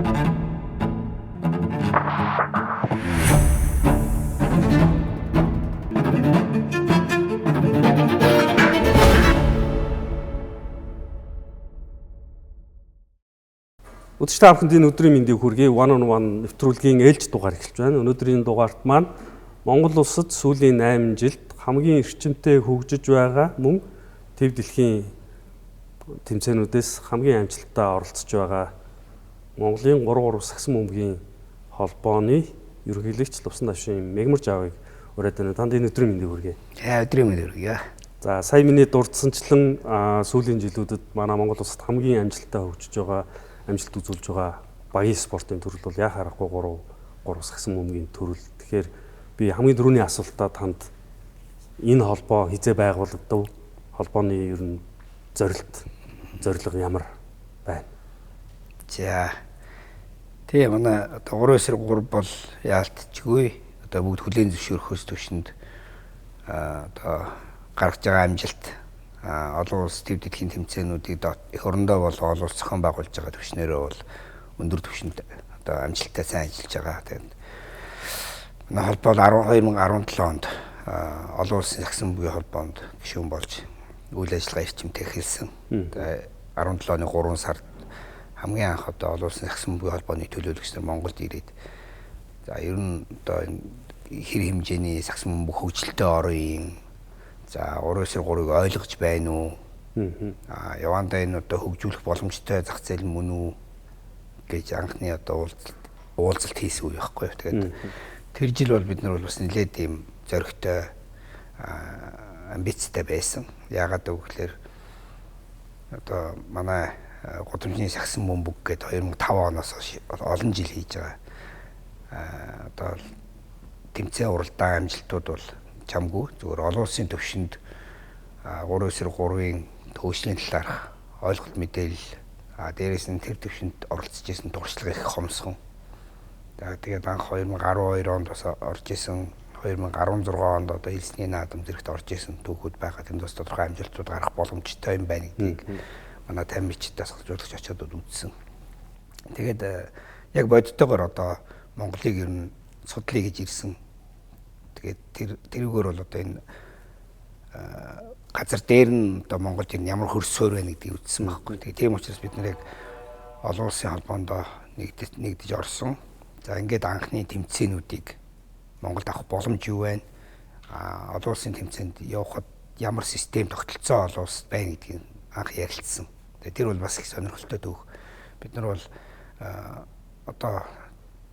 Үзэгч та бүхэнд энэ өдрийн мэндийг хүргэе. One on One нэвтрүүлгийн ээлж дугаар эхэлж байна. Өнөөдрийн дугаарт маань Монгол улсад сүүлийн 8 жилд хамгийн эрчимтэй хөгжиж байгаа мөн төв дэлхийн тэмцээнүүдээс хамгийн амжилттай оролцож байгаа Монголын 3 3 сагсан бөмбөгийн холбооны ерөнхийлөгч Лувсан Давшин Мягмар Жавыг ураад байна. Танд энэ өдрийн мэндийг хүргэе. За, өдрийн мэндийг хүргэе. За, сая миний дурдсанчлан сүүлийн жилүүдэд манай Монгол улсад хамгийн амжилттай хөгжиж байгаа, амжилт үзүүлж байгаа багийн спортын төрөл бол яа харахгүй 3 3 сагсан бөмбөгийн төрөл. Тэгэхээр би хамгийн түрүүний асуултаа танд энэ холбоо хизээ байгуулагдав? Холбооны ер нь зорилт, зорилго ямар байна? За, тий, манай одоо 3-9 3 бол яалтчгүй одоо бүгд хүлээн зөвшөөрөхөөс түвшинд одоо гаргаж байгаа амжилт, олон улс төв дэлхийн тэмцээнүүдийг эх орондоо бол олон улс зохион байгуулж байгаа түвшнээрээ бол өндөр түвшинд одоо амжилттай сайн ажиллаж байгаа. Тэгээд манай холбоо 2017 онд олон улсын сагсан бөмбөгийн холбоонд гишүүн болж үйл ажиллагаа эрчимтэй эхэлсэн. 17 оны 3 сард хамгийн анх одоо олон улсын сагсан бөмбөгийн холбооны төлөөлөгч нар Монголд ирээд, за, ер нь одоо энэ хэр хэмжээний сагсан бөмбөг хөгжилтэй орон юм, за, 3-9 3-ыг ойлгож байна уу? Явандаа энэ одоо хөгжүүлэх боломжтой зах зээл мөн үү гэж анхны одоо уулзалт хийсэн үе байхгүй юу. Тэгээд тэр жил бол бид нар бол бас нэлээд ийм зоригтой, амбицтай байсан. Яагаад гэвэл одоо манай гудамжны сагсан бөмбөг гэдэг 2005 оноос хойш олон жил хийж байгаа. Одоо тэмцээн уралдаан амжилтууд бол чамгүй зүгээр олон улсын төвшөнд 3-9 3-ын төвшлийн талаарх ойлголт, мэдээлэл, дээрээс нь тэр төвшөнд оролцож исэн туршлага их хомсгон. За, тэгээд анх 2012 онд бас орж исэн, 2016 онд одоо элсний наадам зэрэгт орж исэн түүхүүд байгаа. Тэнд бас тодорхой амжилтууд гарах боломжтой юм байна гэдгийг манай тамирчид дасгалжуулагч очиод үзсэн. Тэгээд яг бодтойгоор одоо Монголыг ер нь судлаа гэж ирсэн. Тэгээд тэрүүгээр бол одоо энэ газар дээр нь одоо Монголд энэ ямар хөрс суурь байна гэдгийг үзсэн байхгүй. Тэгээд тийм учраас бид нар яг олон улсын холбоонд нэгдэж орсон. За, ингээд анхны тэмцээнүүдийг Монголд авах боломж юу байна? Олон улсын тэмцээнд явахад ямар систем тогтолцоо олон улсад байна гэдгийг анх ярилцсан. Тэгээд тэр бол бас их сонирхолтой түүх. Бид нар бол одоо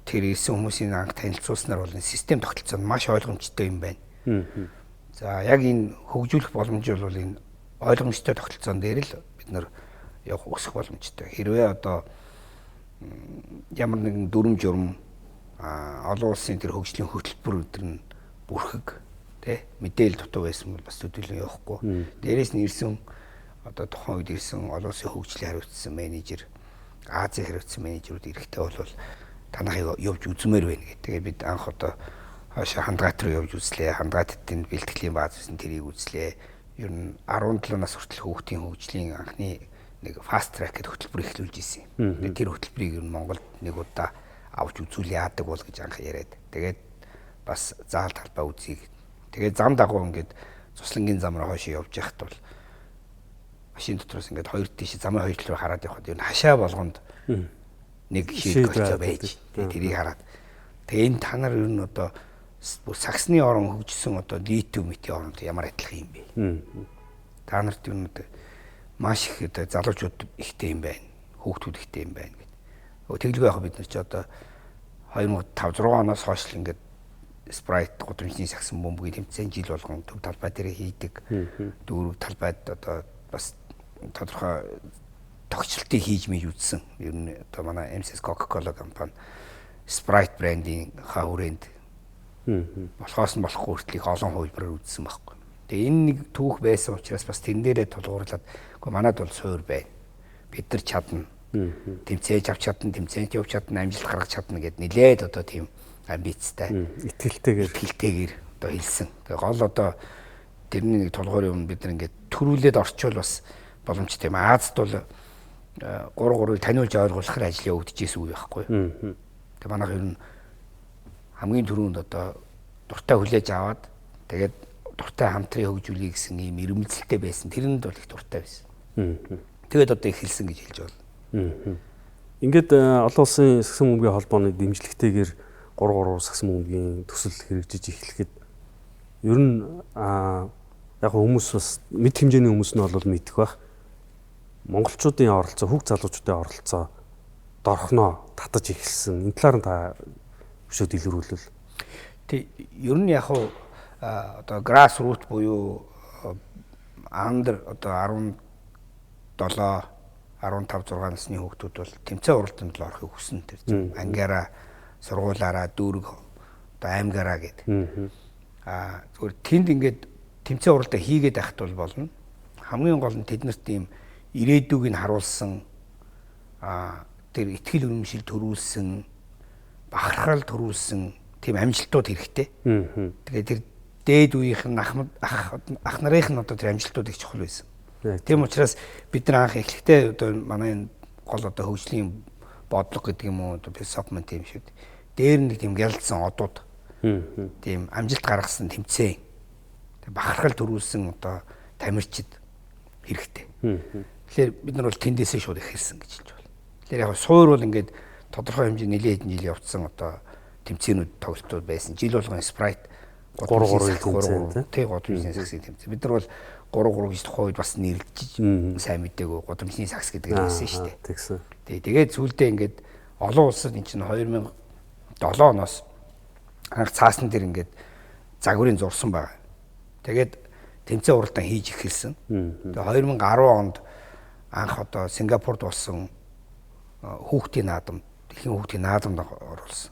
тэр ирсэн хүмүүсийн анх танилцуулснаар бол энэ систем тогтолцоо нь маш ойлгомжтой юм байна. За, яг энэ хөгжүүлэх боломж бол энэ ойлгомжтой тогтолцоон дээр л бид нар явах, өсөх боломжтой. Хэрвээ одоо ямар нэгэн дүрм журм, олон улсын тэр хөгжлийн хөтөлбөр өдр нь бүрхэг тий мэдээлэл дутуу байсан бол бас төдийлөн явахгүй. Дээрээс нь ирсэн одоо тухайн үед ирсэн олон улсын хөгжлийн хариуцсан менежер, Азийн хариуцсан менежерүүд эрэхтэй бол танахыг явж үзмээр байна гэх. Тэгээ бид анх одоо хойшоо Хандагаат руу явж үзлээ. Хандагаат бэлтгэлийн бааз байсан, тэрийг үзлээ. Ер нь 17 нас хүртэл хүүхдийн хөгжлийн анхны нэг fast track гэдэг хөтөлбөр эхлүүлж ирсэн юм. Тэгээ тэр хөтөлбөрийг ер нь Монголд нэг удаа авч үзүүл яадаг бол гэж анх яриад. Тэгээд бас заал талбай үзье. Тэгээд зам дагуу ингээд цуслангийн зам руу хойшоо явж яхад бол машин дотроос ингээд хоёр тийш, замын хоёр тал руу хараад явхад ер нь хашаа болгонд нэг шийд кольцо байж. Тэгээ тэрийг хараад, тэгээ энэ та нар ер нь одоо бүр сагсны орон хөгжсөн одоо литиум мэтийн оронд ямар адилхан юм бэ? Та нарт ер нь одоо маш их одоо залуучууд ихтэй юм байна. Хүүхдүүд ихтэй юм байна гэд. Тэглгүй яг бид нар чи одоо 2005 6 оноос хойш л ингээд Sprite гудамжны сагсан бөмбөгийн тэмцээн жил болгон төв талбай дээр хийдэг. Дүүрэг талбайд одоо бас тодорхой тогтчлтыг хийж мэж үзсэн. Ер нь одоо манай MCS Coca-Cola компани Sprite брендийн ха хүрээнд болохоос нь болохгүй хүртэл их олон хувилбараар үзсэн байхгүй. Тэгээ энэ нэг түүх байсан учраас бас тэрэн дээрээ тулгуурлаад, үгүй, манад бол суур байна. Бид нар чадна. Тэмцээж авч чадна, тэмцээнд явж чадна, амжилт гаргаж чадна гэд нилээд одоо тийм амбицтай, итгэлтэйгээр итгэлтэйгээр одоо хэлсэн. Тэгээ гол одоо тэрний нэг тулгуур юм бид нар ингээд төрүүлээд орчвол бас боломжтой юм. Азад бол 3-3-ыг таниулж ойлгуулахар ажил явагдаж исэн үе байхгүй. Тэгээ манайх ер нь хамгийн түрүүнд одоо дуртай хүлээж аваад тэгээд дуртай хамтран хөгжүүлэе гэсэн ийм ирмэлзэлтэй байсан. Тэрэнд бол их дуртай байсан. Тэгээд одоо эхэлсэн гэж хэлж байна. Ингээд олон улсын сагсан бөмбөгийн холбооны дэмжлэгтэйгээр 3-3 сагсан бөмбөгийн төсөл хэрэгжиж эхлэхэд ер нь яг хүмүүс бас мэд хэмжээний хүмүүс нь бол мэдэх байх. Монголчуудын оролцоо, хүүхд залуучуудын оролцоо дорхноо татаж эхэлсэн. Энэ талаар нь та өшөөд илрүүлвэл. Тэг ер нь яг хуу одоо grass root буюу андер одоо 17 15 6 насны хүүхдүүд бол тэмцээн уралдаанд л орохыг хүснэ тэр чинь. Ангиараа, сургуулаараа, дүүрэг одоо аймгаараа гэдэг. Зүгээр тэнд ингээд тэмцээн уралдаа хийгээд байхад бол болно. Хамгийн гол нь тэднэрт ийм ирээдүг нь харуулсан, тэр итгэл үнэмшил төрүүлсэн, бахархал төрүүлсэн тийм амжилтууд хэрэгтэй. Тэгээд тэр дээд үеийнх нь ах нарын нь одоо тэр амжилтууд их чухал байсан. Тийм учраас бид нар анх эхлэхдээ одоо манай энэ гол одоо хөгжлийн бодлого гэдэг юм уу, одоо философи тийм шүү дээ. Дээр нэг тийм гялдсан одууд, тийм амжилт гаргасан тэмцээн, бахархал төрүүлсэн одоо тамирчид хэрэгтэй. Тэгэхээр бид нар бол тэндээсээ шууд эхэлсэн гэж хэлж байна. Тэгэхээр яг суур бол ингээд тодорхой хэмжээ нэлээд хэдэн жил явцсан одоо тэмцээнүүд тоглолтууд байсан. Жил болгон Sprite 3-3 тэмцээн тий гудамжны сагсын тэмцээн. Бид нар бол 3-3 гэж тухайн үед бас нэрлэж сайн мдээгүй гудамжны сагс гэдэг нь байсан шүү дээ. Тэгсэн. Тий, тэгээд сүүлдээ ингээд олон улсад эн чинь 2007 оноос анх цаасан дээр ингээд загварын зурсан байгаа. Тэгээд тэмцээн уралдаан хийж эхэлсэн. Тэгээд 2010 онд анх одоо Сингапурт болсон хүүхдийн наадам, дэлхийн хүүхдийн наадамд оруулсан.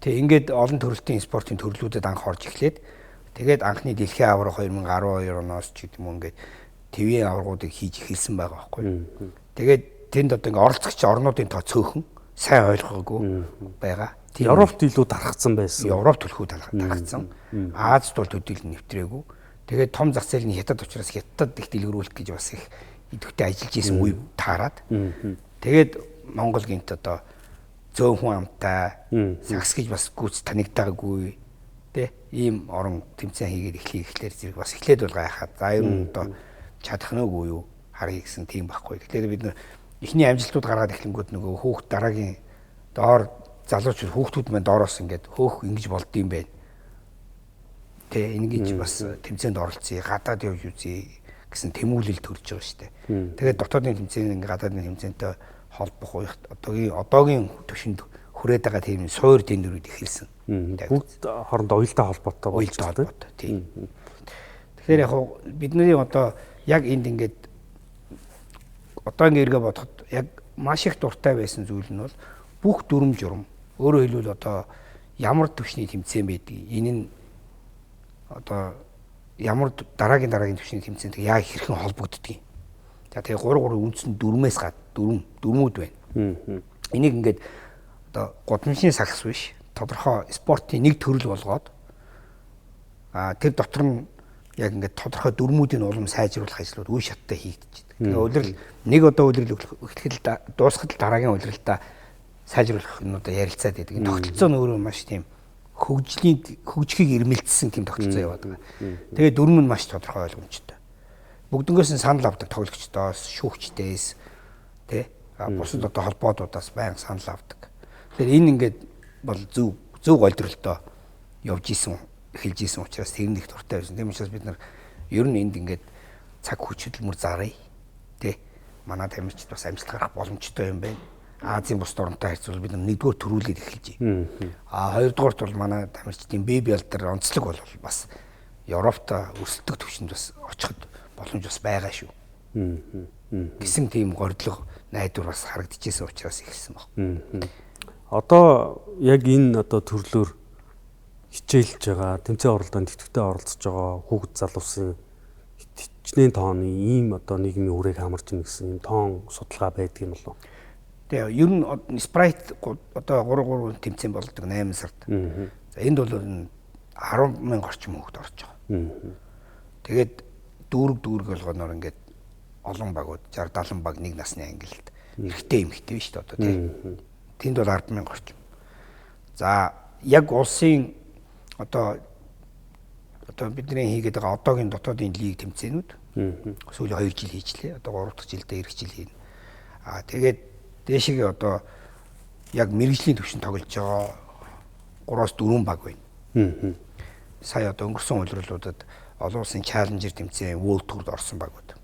Тэгээ ингээд олон төрөлтийн спортын төрлүүдэд анх орж эхлээд тэгээд анхны дэлхийн аварга 2012 оноос ч гэдэг юм уу ингээд твийн аваргуудыг хийж эхэлсэн байгаа байхгүй. Тэгээд тэнд одоо ингээд оролцогч орнуудын тоо цөөхөн сайн ойлгоогүй байгаа. Европт илүү тархацсан байсан. Европ төлхөө тархацсан. Азид бол төдийл нэвтрээгүй. Тэгээд том зах зээл нь хятад учраас хятад их дэлгэрүүлэх гэж бас их идэвхтэй ажиллаж исэн үе таарад. Тэгээд Монгол гинт одоо зөөн хүн амтай сагс гэж бас гүйц танигдаагүй тэ ийм орон тэмцээн хийгээд эхлэе гэхлээр зэрэг бас эхлээд бол гайхаад за ер нь одоо чадах нь үгүй юу харъя гэсэн тийм байхгүй. Тэгэхээр бид нар эхний амжилтууд гаргаад эхлэнгүүт нөгөө хүүхд дараагийн доор залуучууд хүүхдүүд маань доороос ингээд хөөх ингэж болдсон юм байна. Тэ ингэж бас тэмцээнд оролцъё, гадаад явж үзье гэсэн тэмүүлэл төрж байгаа шүү дээ. Тэгээд дотоодын тэмцээн ингээд гадаадын тэмцээнтэй холбох уягт одоогийн түвшинд хүрээд байгаа тийм суур дэндүүрүүд эхэлсэн. Бүгд хоорондоо уялдаа холбоотой болж байна. Тийм. Тэгэхээр яг бидний одоо яг энд ингээд одоо ингээд эргээ бодоход яг маш их дуртай байсан зүйл нь бол бүх дүрм журм өөрөөр хэлбэл одоо ямар түвшний тэмцээн байдгийг энэ нь одоо ямар дараагийн түвшний тэмцээнтэй яг хэрхэн холбогддгийг. За тэгээ 3-3 үндсэн дүрмээс гад дүрмүүд байна. Энийг ингээд одоо гудамжны сагс биш тодорхой спортын нэг төрөл болгоод тэр дотор нь яг ингээд тодорхой дүрмүүдийн улам сайжруулах ажлууд үе шаттай хийгдэж байдаг. Тэгээ улирал нэг одоо улирал эхлэхэд дуусахад дараагийн улиралдаа сайжруулах юмнуудаа ярилцаад байдаг. Энэ тогтолцоо нь өөрөө маш тийм хөгжихийг ирмэлцсэн тийм тогтолцоо яваад байгаа. Тэгээ дүрм нь маш тодорхой ойлгомжтой. Бүгднгээс нь санал авдаг тоглогчдоос, шүүгчдээс тий бусад одоо холбоодуудаас байнга санал авдаг. Тэгэхээр энэ ингээд бол зөв голдролтой явж исэн эхэлж исэн учраас тэр нэг дуртай байсан. Тийм учраас бид нар ер нь энд ингээд цаг хүч хөдөлмөр заръя тий манай тамирчид бас амжилт гаргах боломжтой юм байна. Азийн бусад оронтой харьцуул бид нар нэгдүгээр төрүүлээд эхэлж байна. Хоёрдугаарт бол манай тамирчдын бие биелдэр онцлог бол бас Европт өрсөлдөх түвшинд бас очиход боломж бас байгаа шүү. Гэсэн тийм горилго найдвар бас харагдчихсэн учраас эхэлсэн баг. Одоо яг энэ одоо төрлөөр хичээлж байгаа, тэмцээн уралдаанд идэвхтэй оролцож байгаа хүүхэд залуусын хичнээн тооны ийм одоо нийгмийн үрээг хамарч ийн гэсэн ийм тоон судалгаа байдаг юм болов уу? Тэгээ ер нь Sprite одоо 3-3 тэмцээн болдог 8 сард. За энд бол 10,000 орчим хүүхэд орж байгаа. Тэгээд дүүрэг болгоноор ингээд олон багууд 60 70 баг нэг насны ангилалд. Эрэгтэй эмэгтэй биш үү одоо тий. Тэнд бол 10,000 орчим. За яг улсын одоо бидний хийгээд байгаа одоогийн дотоодын лиг тэмцээнүүд сүүлийн 2 жил хийжлээ. Одоо 3 дахь жилдээ ирэх жил хийнэ. Аа тэгээд дээшгээ одоо яг мэрэгжлийн түвшинд тоглож байгаа 3-4 баг байна. Сая одоо өнгөрсөн улирлуудад олон улсын Challenger тэмцээн World Tour-д орсон багууд.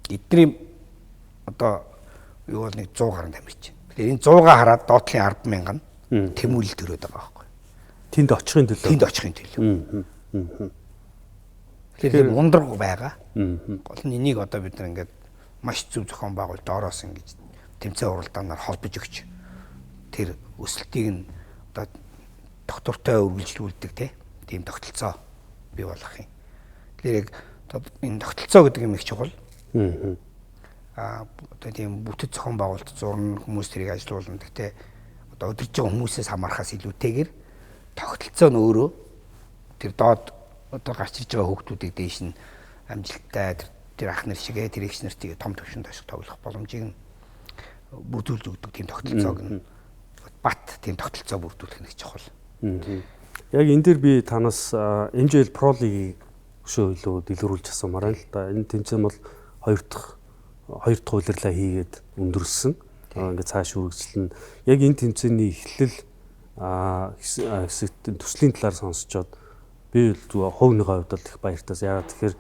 Эдний одоо юу бол нэг 100 гаруй тамирч. Тэгэхээр энэ 100-аа хараад доотлын 10,000 нь тэмүүлэл төрөөд байгаа байхгүй. Тэнд очихын төлөө. Тэнд очихын төлөө. Тэгэхээр ундраг байгаа. Гол нь энийг одоо бид нар ингээд маш зөв зохион байгуулалт доороос ингэж тэмцээн уралдаанаар холбож өгч тэр өсөлтийг нь одоо доктортой үргэлжлүүлдэг тийм тогтолцоо бий болгох юм. Тэгэхээр яг энэ тогтолцоо гэдэг юм их чухал. Одоо тийм бүтэц зохион байгуулалт зурна, хүмүүс тэрийг ажилуулна. Гэхдээ одоо өдөрж байгаа хүмүүсээс хамаархаас илүүтэйгээр тогтолцоо нь өөрөө тэр доод одоо гарч ирж байгаа хүүхдүүдийг дээш нь амжилттай тэр ах нар шигээ тэр эгч нартыг том төвшөнд ашиг тоглох боломжийг нь бүрдүүлж өгдөг тийм тогтолцоог нь бат тийм тогтолцоо бүрдүүлэх нь их чухал. Яг энэ дээр би танаас MJL Pro League-ийг өшөө илүү дэлгэрүүлж асуумаар байна л да. Энэ тэмцээн бол хоёр дахь улирлаа хийгээд өндөрсөн. Ингээд цааш үргэлжлэн. Яг энэ тэмцээний эхлэл хэсэгт төслийн талаар сонсчоод би зүгээр хувийнхээ хувьд бол их баяртаас. Яагаад тэгэхээр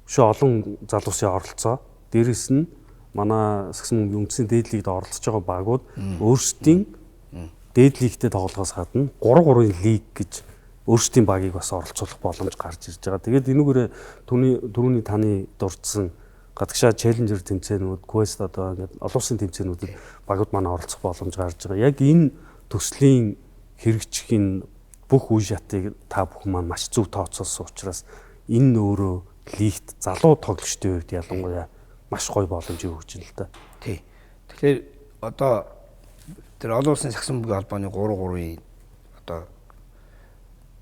өшөө олон залуусын оролцоо, дээрэс нь манай сагсан бөмбөгийн үндсэн дээд лигт оролцож байгаа багууд өөрсдийн дээд лигтээ тоглохоос гадна 3-3-ын лиг гэж өөрсдийн багийг бас оролцуулах боломж гарч ирж байгаа. Тэгээд энүүгээрээ түрүүний таны дурдсан гадагшаа Challenger тэмцээнүүд, Quest одоо ингээд олон улсын тэмцээнүүдэд багууд манай оролцох боломж гарч байгаа. Яг энэ төслийн хэрэгжих энэ бүх үе шатыг та бүхэн маань маш зөв тооцоолсон учраас энэ нь өөрөө лигт залуу тоглогчдын хувьд ялангуяа маш гоё боломжийг өгч байна л да. Тий. Тэгэхээр одоо тэр олон улсын сагсан бөмбөгийн холбооны 3-3-ын одоо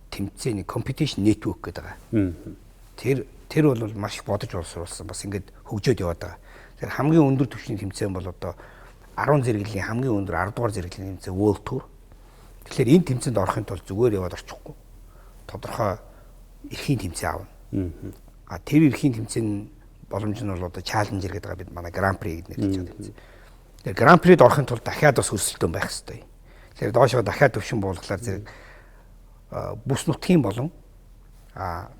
тэмцээний competition network гэдэг байгаа. Тэр бол маш их бодож боловсруулсан, бас ингээд хөгжөөд яваад байгаа. Тэгэхээр хамгийн өндөр түвшний тэмцээн бол одоо 10 зэрэглэлийн хамгийн өндөр 10 дугаар зэрэглэлийн тэмцээн World Tour. Тэгэхээр энэ тэмцээнд орохын тулд зүгээр яваад очихгүй. Тодорхой эрхийн тэмцээн авна. А тэр эрхийн тэмцээн боломж нь бол одоо Challenger гэдэг байгаа, бид манай Grand Prix гэж нэрлэж байгаа тэмцээн. Тэгэхээр Grand Prix-д орохын тулд дахиад бас өрсөлдөөн байх хэрэгтэй. Тэгэхээр доошоо дахиад төвшин буулгалаар зэрэг бүс нутгийн болон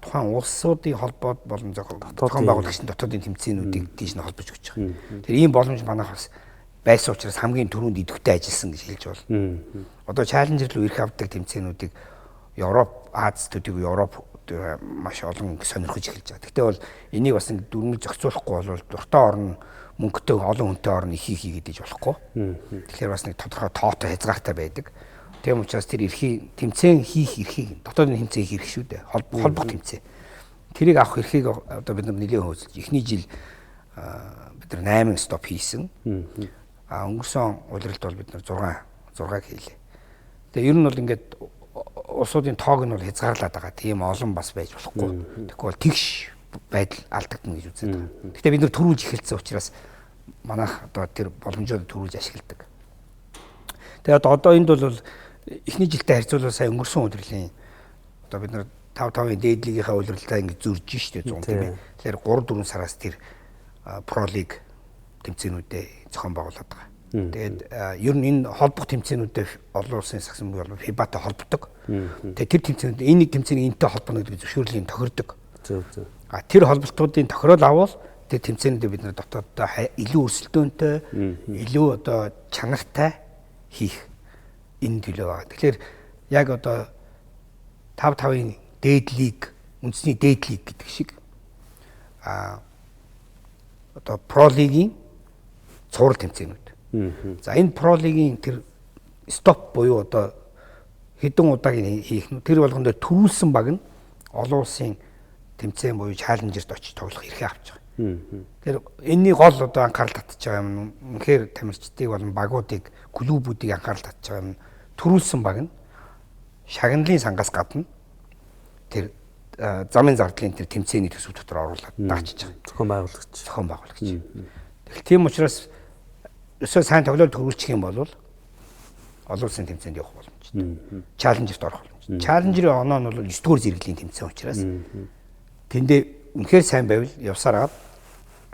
тухайн улсуудын холбоод болон зохион байгуулагчдын дотоодын тэмцээнүүдийг тийш нь холбож өгч байгаа. Тэр ийм боломж манайх бас байсан учраас хамгийн түрүүнд идэвхтэй ажилласан гэж хэлж болно. Одоо Challenger руу ирэх авдаг тэмцээнүүдийг Европ, Аз төдийгүй Европ маш олон сонирхож эхэлж байгаа. Гэхдээ бол энийг бас ингэ дүрмэл зохицуулахгүй бол дуртай орно, мөнгөтэй олон хүнтэй орно их хийгээд иж болохгүй. Тэгэхээр бас нэг тодорхой тоотой хязгаартай байдаг. Тийм учраас тэр эрхийг тэмцээн хийх эрхийг дотоодын тэмцээн хийх эрх шүү дээ. Холбох тэмцээн. Тэрийг авах эрхийг одоо бид нар нэлээд хөөцөлж эхний жил бид нар 8 стоп хийсэн. Өнгөрсөн улиралд бол бид нар 6-г хийлээ. Тэгээ ер нь бол ингээд улсуудын тоог нь бол хязгаарлаад байгаа. Тийм олон бас байж болохгүй. Тэгэхгүй бол тэгш байдал алдагдана гэж үзээд байгаа. Гэхдээ бид нар төрүүлж эхэлсэн учраас манайх одоо тэр боломжоор төрүүлж ашигладаг. Тэгээд одоо энд бол эхний жилдээ харьцуулбал сая өнгөрсөн улирлын одоо бид нар 5-5-ын дээд лигийнхаа улирлаа ингэж зөрж штэ 100 тийм ээ. Тэгэхээр 3-4 сараас тэр Pro League тэмцээнүүдээ зохион байгуулад байгаа. Тэгээд ер нь энэ холбох тэмцээнүүдээ олон улсын сагсан бөмбөгийн холбоо FIBA-тай холбодог. Тэгээд тэр тэмцээнүүд энэ нэг тэмцээнийг энэтэй холбоно гэдэг зөвшөөрлийн тохирдог. Зөв зөв. Тэр холболтуудын тохирол авал тэр тэмцээнүүдээ бид нар дотооддоо илүү өрсөлдөөнтэй, илүү одоо чанартай хийх энэ төлөө байгаа. Тэгэхээр яг одоо 5-5-ын дээд лиг, үндэсний дээд лиг гэдэг шиг одоо Pro League-ийн цуврал тэмцээнүүд. За энэ Pro League-ийн тэр стоп буюу одоо хэдэн удаагийн хийх нь тэр болгон дээр төрүүлсэн баг нь олон улсын тэмцээн буюу Challenger-т очиж тоглох эрхээ авч байгаа. Тэгэхээр энэний гол одоо анхаарал татж байгаа юм үнэхээр тамирчдыг болон багуудыг, клубүүдийг анхаарал татж байгаа юм төрүүлсэн баг нь шагналын сангаас гадна тэр замын зардлын тэр тэмцээний төсөв дотор оруулаад даачиж байгаа. Зохион байгуулагч. Зохион байгуулагч. Тэгэхээр тийм учраас өсөө сайн тоглолт хөрвүүлчих юм бол олон улсын тэмцээнд явах боломжтой. Challenger-т орох боломжтой. Challenger-ийн оноо нь бол 9 дугаар зэрэглэлийн тэмцээн учраас тэндээ үнэхээр сайн байвал явсаар агаад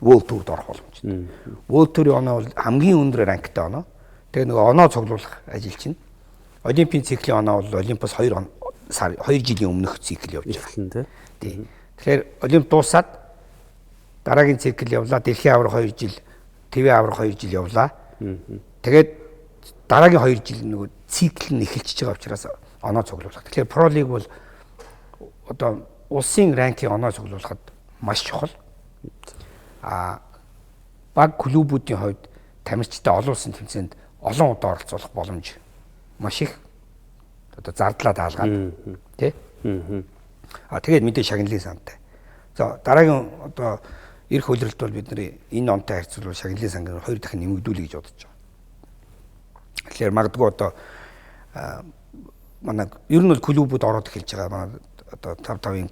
World Tour-д орох боломжтой. World Tour-ийн оноо бол хамгийн өндөр rank тай оноо. Тэгээ нөгөө оноо цуглуулах ажил чинь Олимпийн циклийн оноо бол Олимпос 2 сар 2 жилийн өмнөх цикл явж байгаа. Тий. Тэгэхээр Олимп дуусаад дараагийн цикл явлаа. Дэлхийн аварга 2 жил, ТV аварга 2 жил явлаа. Тэгээд дараагийн 2 жил нөгөө цикл нь эхэлчихэж байгаа учраас оноо цуглуулах. Тэгэхээр Pro League бол одоо улсын rank ийн оноо цуглуулахад маш чухал. А баг клубүүдийн хувьд тамирчтай олон улсын тэмцээнд олон удаа оролцуулах боломж маш их. Одоо зардлаа даалгаад тий. А тэгээд мэдээ шагналын сантай. За дараагийн одоо ирэх улиралд бол бид нар энэ онтой харьцуулбал шагналын санг 2 дахин нэмэгдүүлэе гэж бодож байгаа. Тэгэхээр магадгүй одоо манай ер нь бол клубүүд ороод эхэлж байгаа. Манай одоо 5-5-ын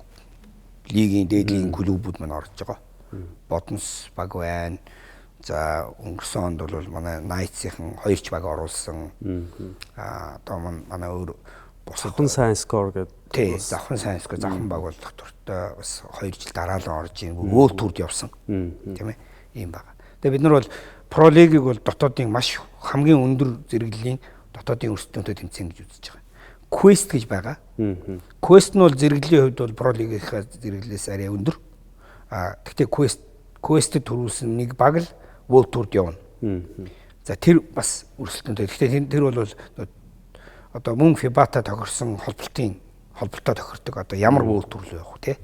лигийн дээд лигийн клубүүд маань орж байгаа. Бодонс баг байна. За өнгөрсөн онд бол манай Knights-ийн 2 ч баг оруулсан. Аа одоо манай өөр бусад сайн скор гэдэг. Тий, завхан сайн скор, завхан баг бол доктортой бас 2 жил дараалан орж ийн World Tour-д явсан. Тийм ээ. Ийм баг. Тэгээ бид нар бол Pro League-ийг бол дотоодын маш хамгийн өндөр зэрэглэлийн дотоодын өрсөлдөөнтэй тэмцээн гэж үзэж байгаа. Quest гэж байгаа. Quest нь бол зэрэглэлийн хувьд бол Pro League-ийнхаа зэрэглэлээс арай өндөр. А тэгтээ Quest-д төрүүлсэн нэг баг л World Tour-д явна. За тэр бас өрсөлдөөнтэй. Гэхдээ тэр бол одоо мөн FIBA-та тохирсон холболтоо тохирдог. Одоо ямар World Tour руу явах вэ те?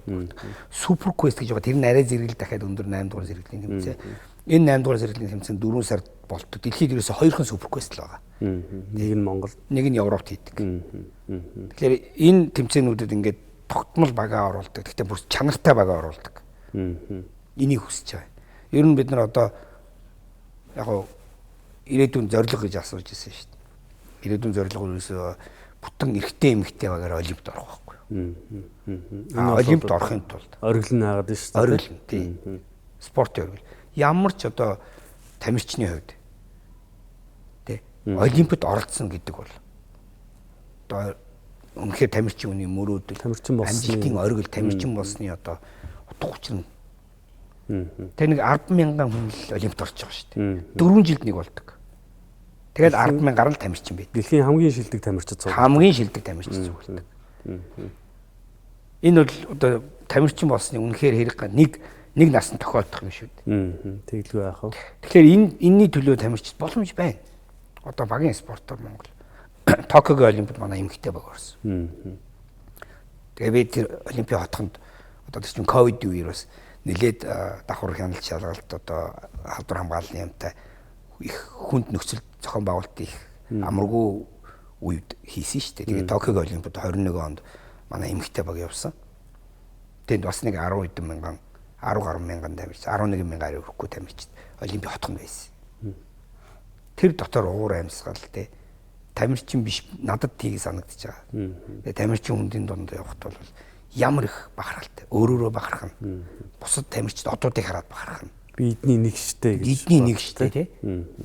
Super Quest гэж байгаа. Тэр нь арай зэрэглэл дахиад өндөр 8 дугаар зэрэглэлийн тэмцээн. Энэ 8 дугаар зэрэглэлийн тэмцээн 4 сард болдог. Дэлхийд ерөөсө 2хан Super Quest л байгаа. Нэг нь Монгол, нэг нь Европт хийдэг. Тэгэхээр энэ тэмцээнүүдэд ингээд тогтмол багаа оруулдаг. Гэхдээ бүр чанартай багаа оруулдаг. Энийг хүсэж байгаа. Ер нь бид нар одоо яг гоо ирээдүйн зорилго гэж асууж ирсэн шүү дээ. Ирээдүйн зорилго ерөөсөө бүтэн эрэгтэй эмэгтэй багаар Олимпд орох байхгүй юу? Олимпд орохын тулд оргил нь хаагаад шүү дээ. Оргил нь тий. Спортын оргил. Ямар ч одоо тамирчны хувьд тий Олимпд оролцсон гэдэг бол одоо үнэхээр тамирчин хүний мөрөөдөл, тамирчин болсны амжилтын оргил, тамирчин болсны одоо утга учир нь. Тэр нэг 10,000 хүн л Олимпд орж байгаа шүү дээ. 4 жилд нэг болдог. Тэгэл 10,000 гаруй тамирчин байд. Дэлхийн хамгийн шилдэг тамирчид цуг. Хамгийн шилдэг тамирчид цугладаг. Энэ бол одоо тамирчин болсны үнэхээр хэрэг нэг насанд тохиолдох юм шүү дээ. Тэглгүй яах вэ? Тэгэхээр энэний төлөө тамирчид боломж байна. Одоо багийн спортоор Монгол Токиогийн Олимпиад манай эмэгтэй баг орсон. Тэгээ би тэр Олимпийн хотхонд одоо тэр чинь ковидын үеэр бас нэлээд давхар хяналт шалгалт одоо халдвар хамгааллын юмтай их хүнд нөхцөл зохион байгуулалт их амаргүй үед хийсэн шүү дээ. Тэгээ Токиогийн Олимпиад 21 онд манай эмэгтэй баг явсан. Тэнд бас нэг 10 хэдэн мянган 10 гаруй мянган тамирч 11 мянган арай хүрэхгүй тамирчид Олимпийн хотхонд байсан. Тэр дотор уур амьсгал те тамирчин биш надад тийг санагдаж байгаа. Тэгээ тамирчин хүндийн дунд явахт бол ямар их бахархалтай. Өөрөөрөө бахархна. Бусад тамирчид одуудыг хараад бахархна. Би эдний нэг штэ гэж. Эдний нэг штэ тий.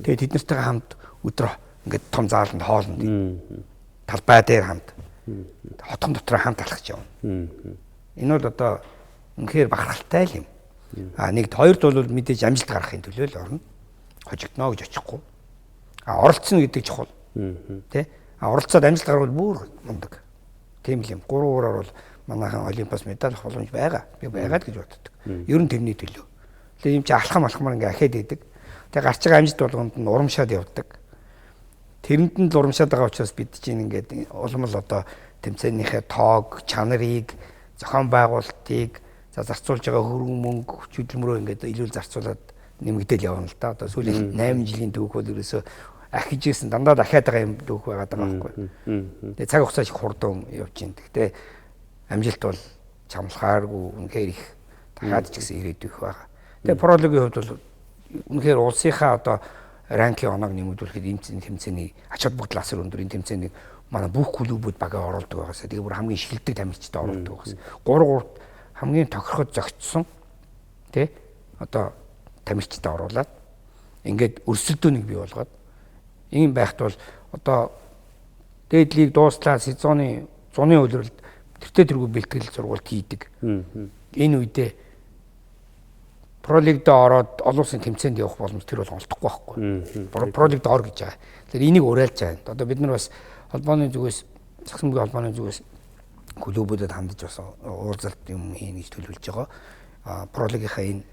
Тэгээ тэд нартайгаа хамт өдрөө ингээд том зааланд хоолнд талбай дээр хамт хотхон дотор хамт алхаж явна. Энэ бол одоо үнэхээр бахархалтай л юм. А нэгд хоёрд бол мэдээж амжилт гаргахын төлөө л орно. Хожигдно гэж очихгүй. А оролцсон гэдэг чухал. Тэ? А оролцоод амжилт гарвал бүр мундаг. Тийм л юм. 3 уураар бол манайхан Олимпиас медаль авах боломж байгаа. Би байгаад гэж боддог. Ер нь тэрний төлөө. Тэгээ юм чи алхам алхмаар ингээ ахиад идэг. Тэгээ гарч байгаа амжилт болгонд нь урамшаад явдаг. Тэрэнд нь л урамшаад байгаа учраас бид чинь ингээд улам л одоо тэмцээнийхээ тоог, чанарыг, зохион байгуулалтыг, за зарцуулж байгаа хөрөнгө мөнгө, хүч хөдөлмөрөө ингээд илүү зарцуулаад нэмэгдээл явна л да. Одоо сүүлийн 8 жилийн түүх бол ерөөсөө ахиж ирсэн дандаа дахиад байгаа юм түүх байгаад байгаа байхгүй. Тэгээ цаг хугацаа их хурдан явж байна. Гэхдээ амжилт бол чамлахааргүй үнэхээр их дахиад ч гэсэн ирээдүйх байгаа. Тэгээ Pro League-ийн хувьд бол үнэхээр улсынхаа одоо rank ийн оноог нэмэгдүүлэхэд энэ тэмцээний ач холбогдол асар өндөр. Энэ тэмцээнийг манай бүх клубүүд багаа оруулдаг байгаасаа. Тэгээ бүр хамгийн шилдэг тамирчдаа оруулдаг байгаасаа. 3-3 хамгийн тохироход зохицсон тий одоо тамирчдаа оруулаад Ингээд өрсөлдөөнийг бий болгоод ийм байхад бол одоо дээд лиг дууслаа сезоны зуны улиралд тэртээ тэргүй бэлтгэл сургалт хийдэг. Энэ үедээ Pro League-д ороод олон улсын тэмцээнд явах боломж тэр бол олдохгүй байхгүй. Pro League-д ор гэж байгаа. Тэгэхээр энийг уриалж байгаа. Одоо бид нар бас холбооны зүгээс сагсан бөмбөгийн холбооны зүгээс клубүүдэд хандаж бас уулзалт юм хийнэ гэж төлөвлөж байгаа. Pro League-ийнхаа энэ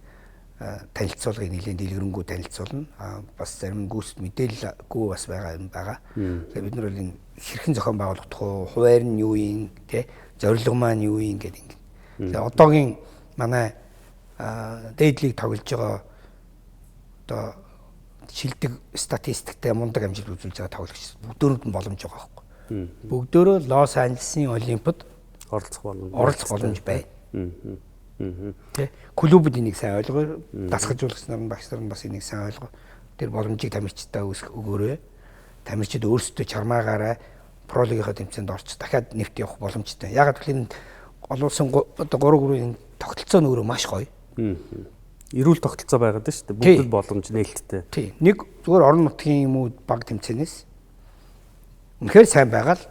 танилцуулгыг нэлээд дэлгэрэнгүй танилцуулна. Бас зарим гүйцэд мэдээлэлгүй бас байгаа юм байгаа. Тэгэхээр бид нар бол энэ хэрхэн зохион байгуулагдах вэ? Хуваар нь юу юм, тэ? Зорилго маань юу юм гэдэг ингэ. Тэгээ одоогийн манай дээд лиг тоглож байгаа одоо шилдэг статистиктэй мундаг амжилт үзүүлж байгаа тоглогч бүгдөөрэнд нь боломж байгаа байхгүй. Бүгдөөрөө Лос Анжелесийн Олимпиад оролцох боломж байна. Тэ клубүүд энийг сайн ойлгоо, дасгалжуулагч нар нь багш нар нь бас энийг сайн ойлгоо. Тэр боломжийг тамирчдаа өгөөрэй. Тамирчид өөрсдөө чармаагаараа Pro League-ийнхаа тэмцээнд орч дахиад нэвт явах боломжтой. Ягаад гэвэл энэ олон улсын одоо 3 гүрийн тогтолцоо нь өөрөө маш гоё. Эрүүл тогтолцоо байгаад байна шүү дээ. Бүгд боломж нээлттэй. Тий. Нэг зүгээр орон нутгийн юм уу баг тэмцээнээс үнэхээр сайн байгаа л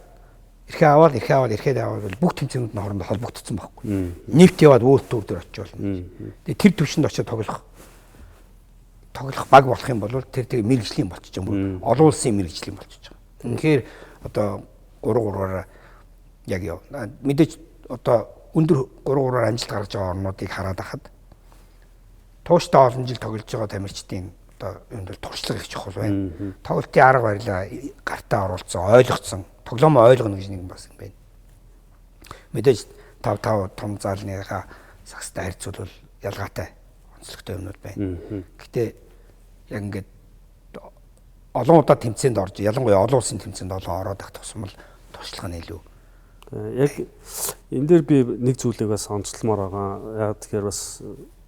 эрхээ аваад эрхээ аваад бүх тэмцээнүүд нь хоорондоо холбогдсон байхгүй. Нэвт яваад World Tour дээр очиж болно. Тэгээ тэр төвшөнд очиж тоглох баг болох юм бол тэр тэгээ мэрэгжлийн болчих юм. Олон улсын мэрэгжлийн болчих юм. Үнэхээр одоо 3-3-аараа яг яв. Мэдээж одоо өндөр 3-3-аар амжилт гаргаж байгаа орнуудыг хараад байхад тууштай олон жил тоглож байгаа тамирчдын одоо юунд бол туршлага их чухал байна. Тоглолтын арга барилаа гартаа оруулсан, ойлгоцсон, тоглоомоо ойлгоно гэж нэг бас юм байна. Мэдээж 5-5 том заалныхаа сагстай харьцуулбал ялгаатай онцлогтой юмнууд байна. Гэтэ яг ингээд олон удаа тэмцээнд орж, ялангуяа олон улсын тэмцээнд олон ороод ах тусам л туршлага нь илүү. Яг энэ дээр би нэг зүйлийг бас онцлмоор байгаа. Яг тэгэхээр бас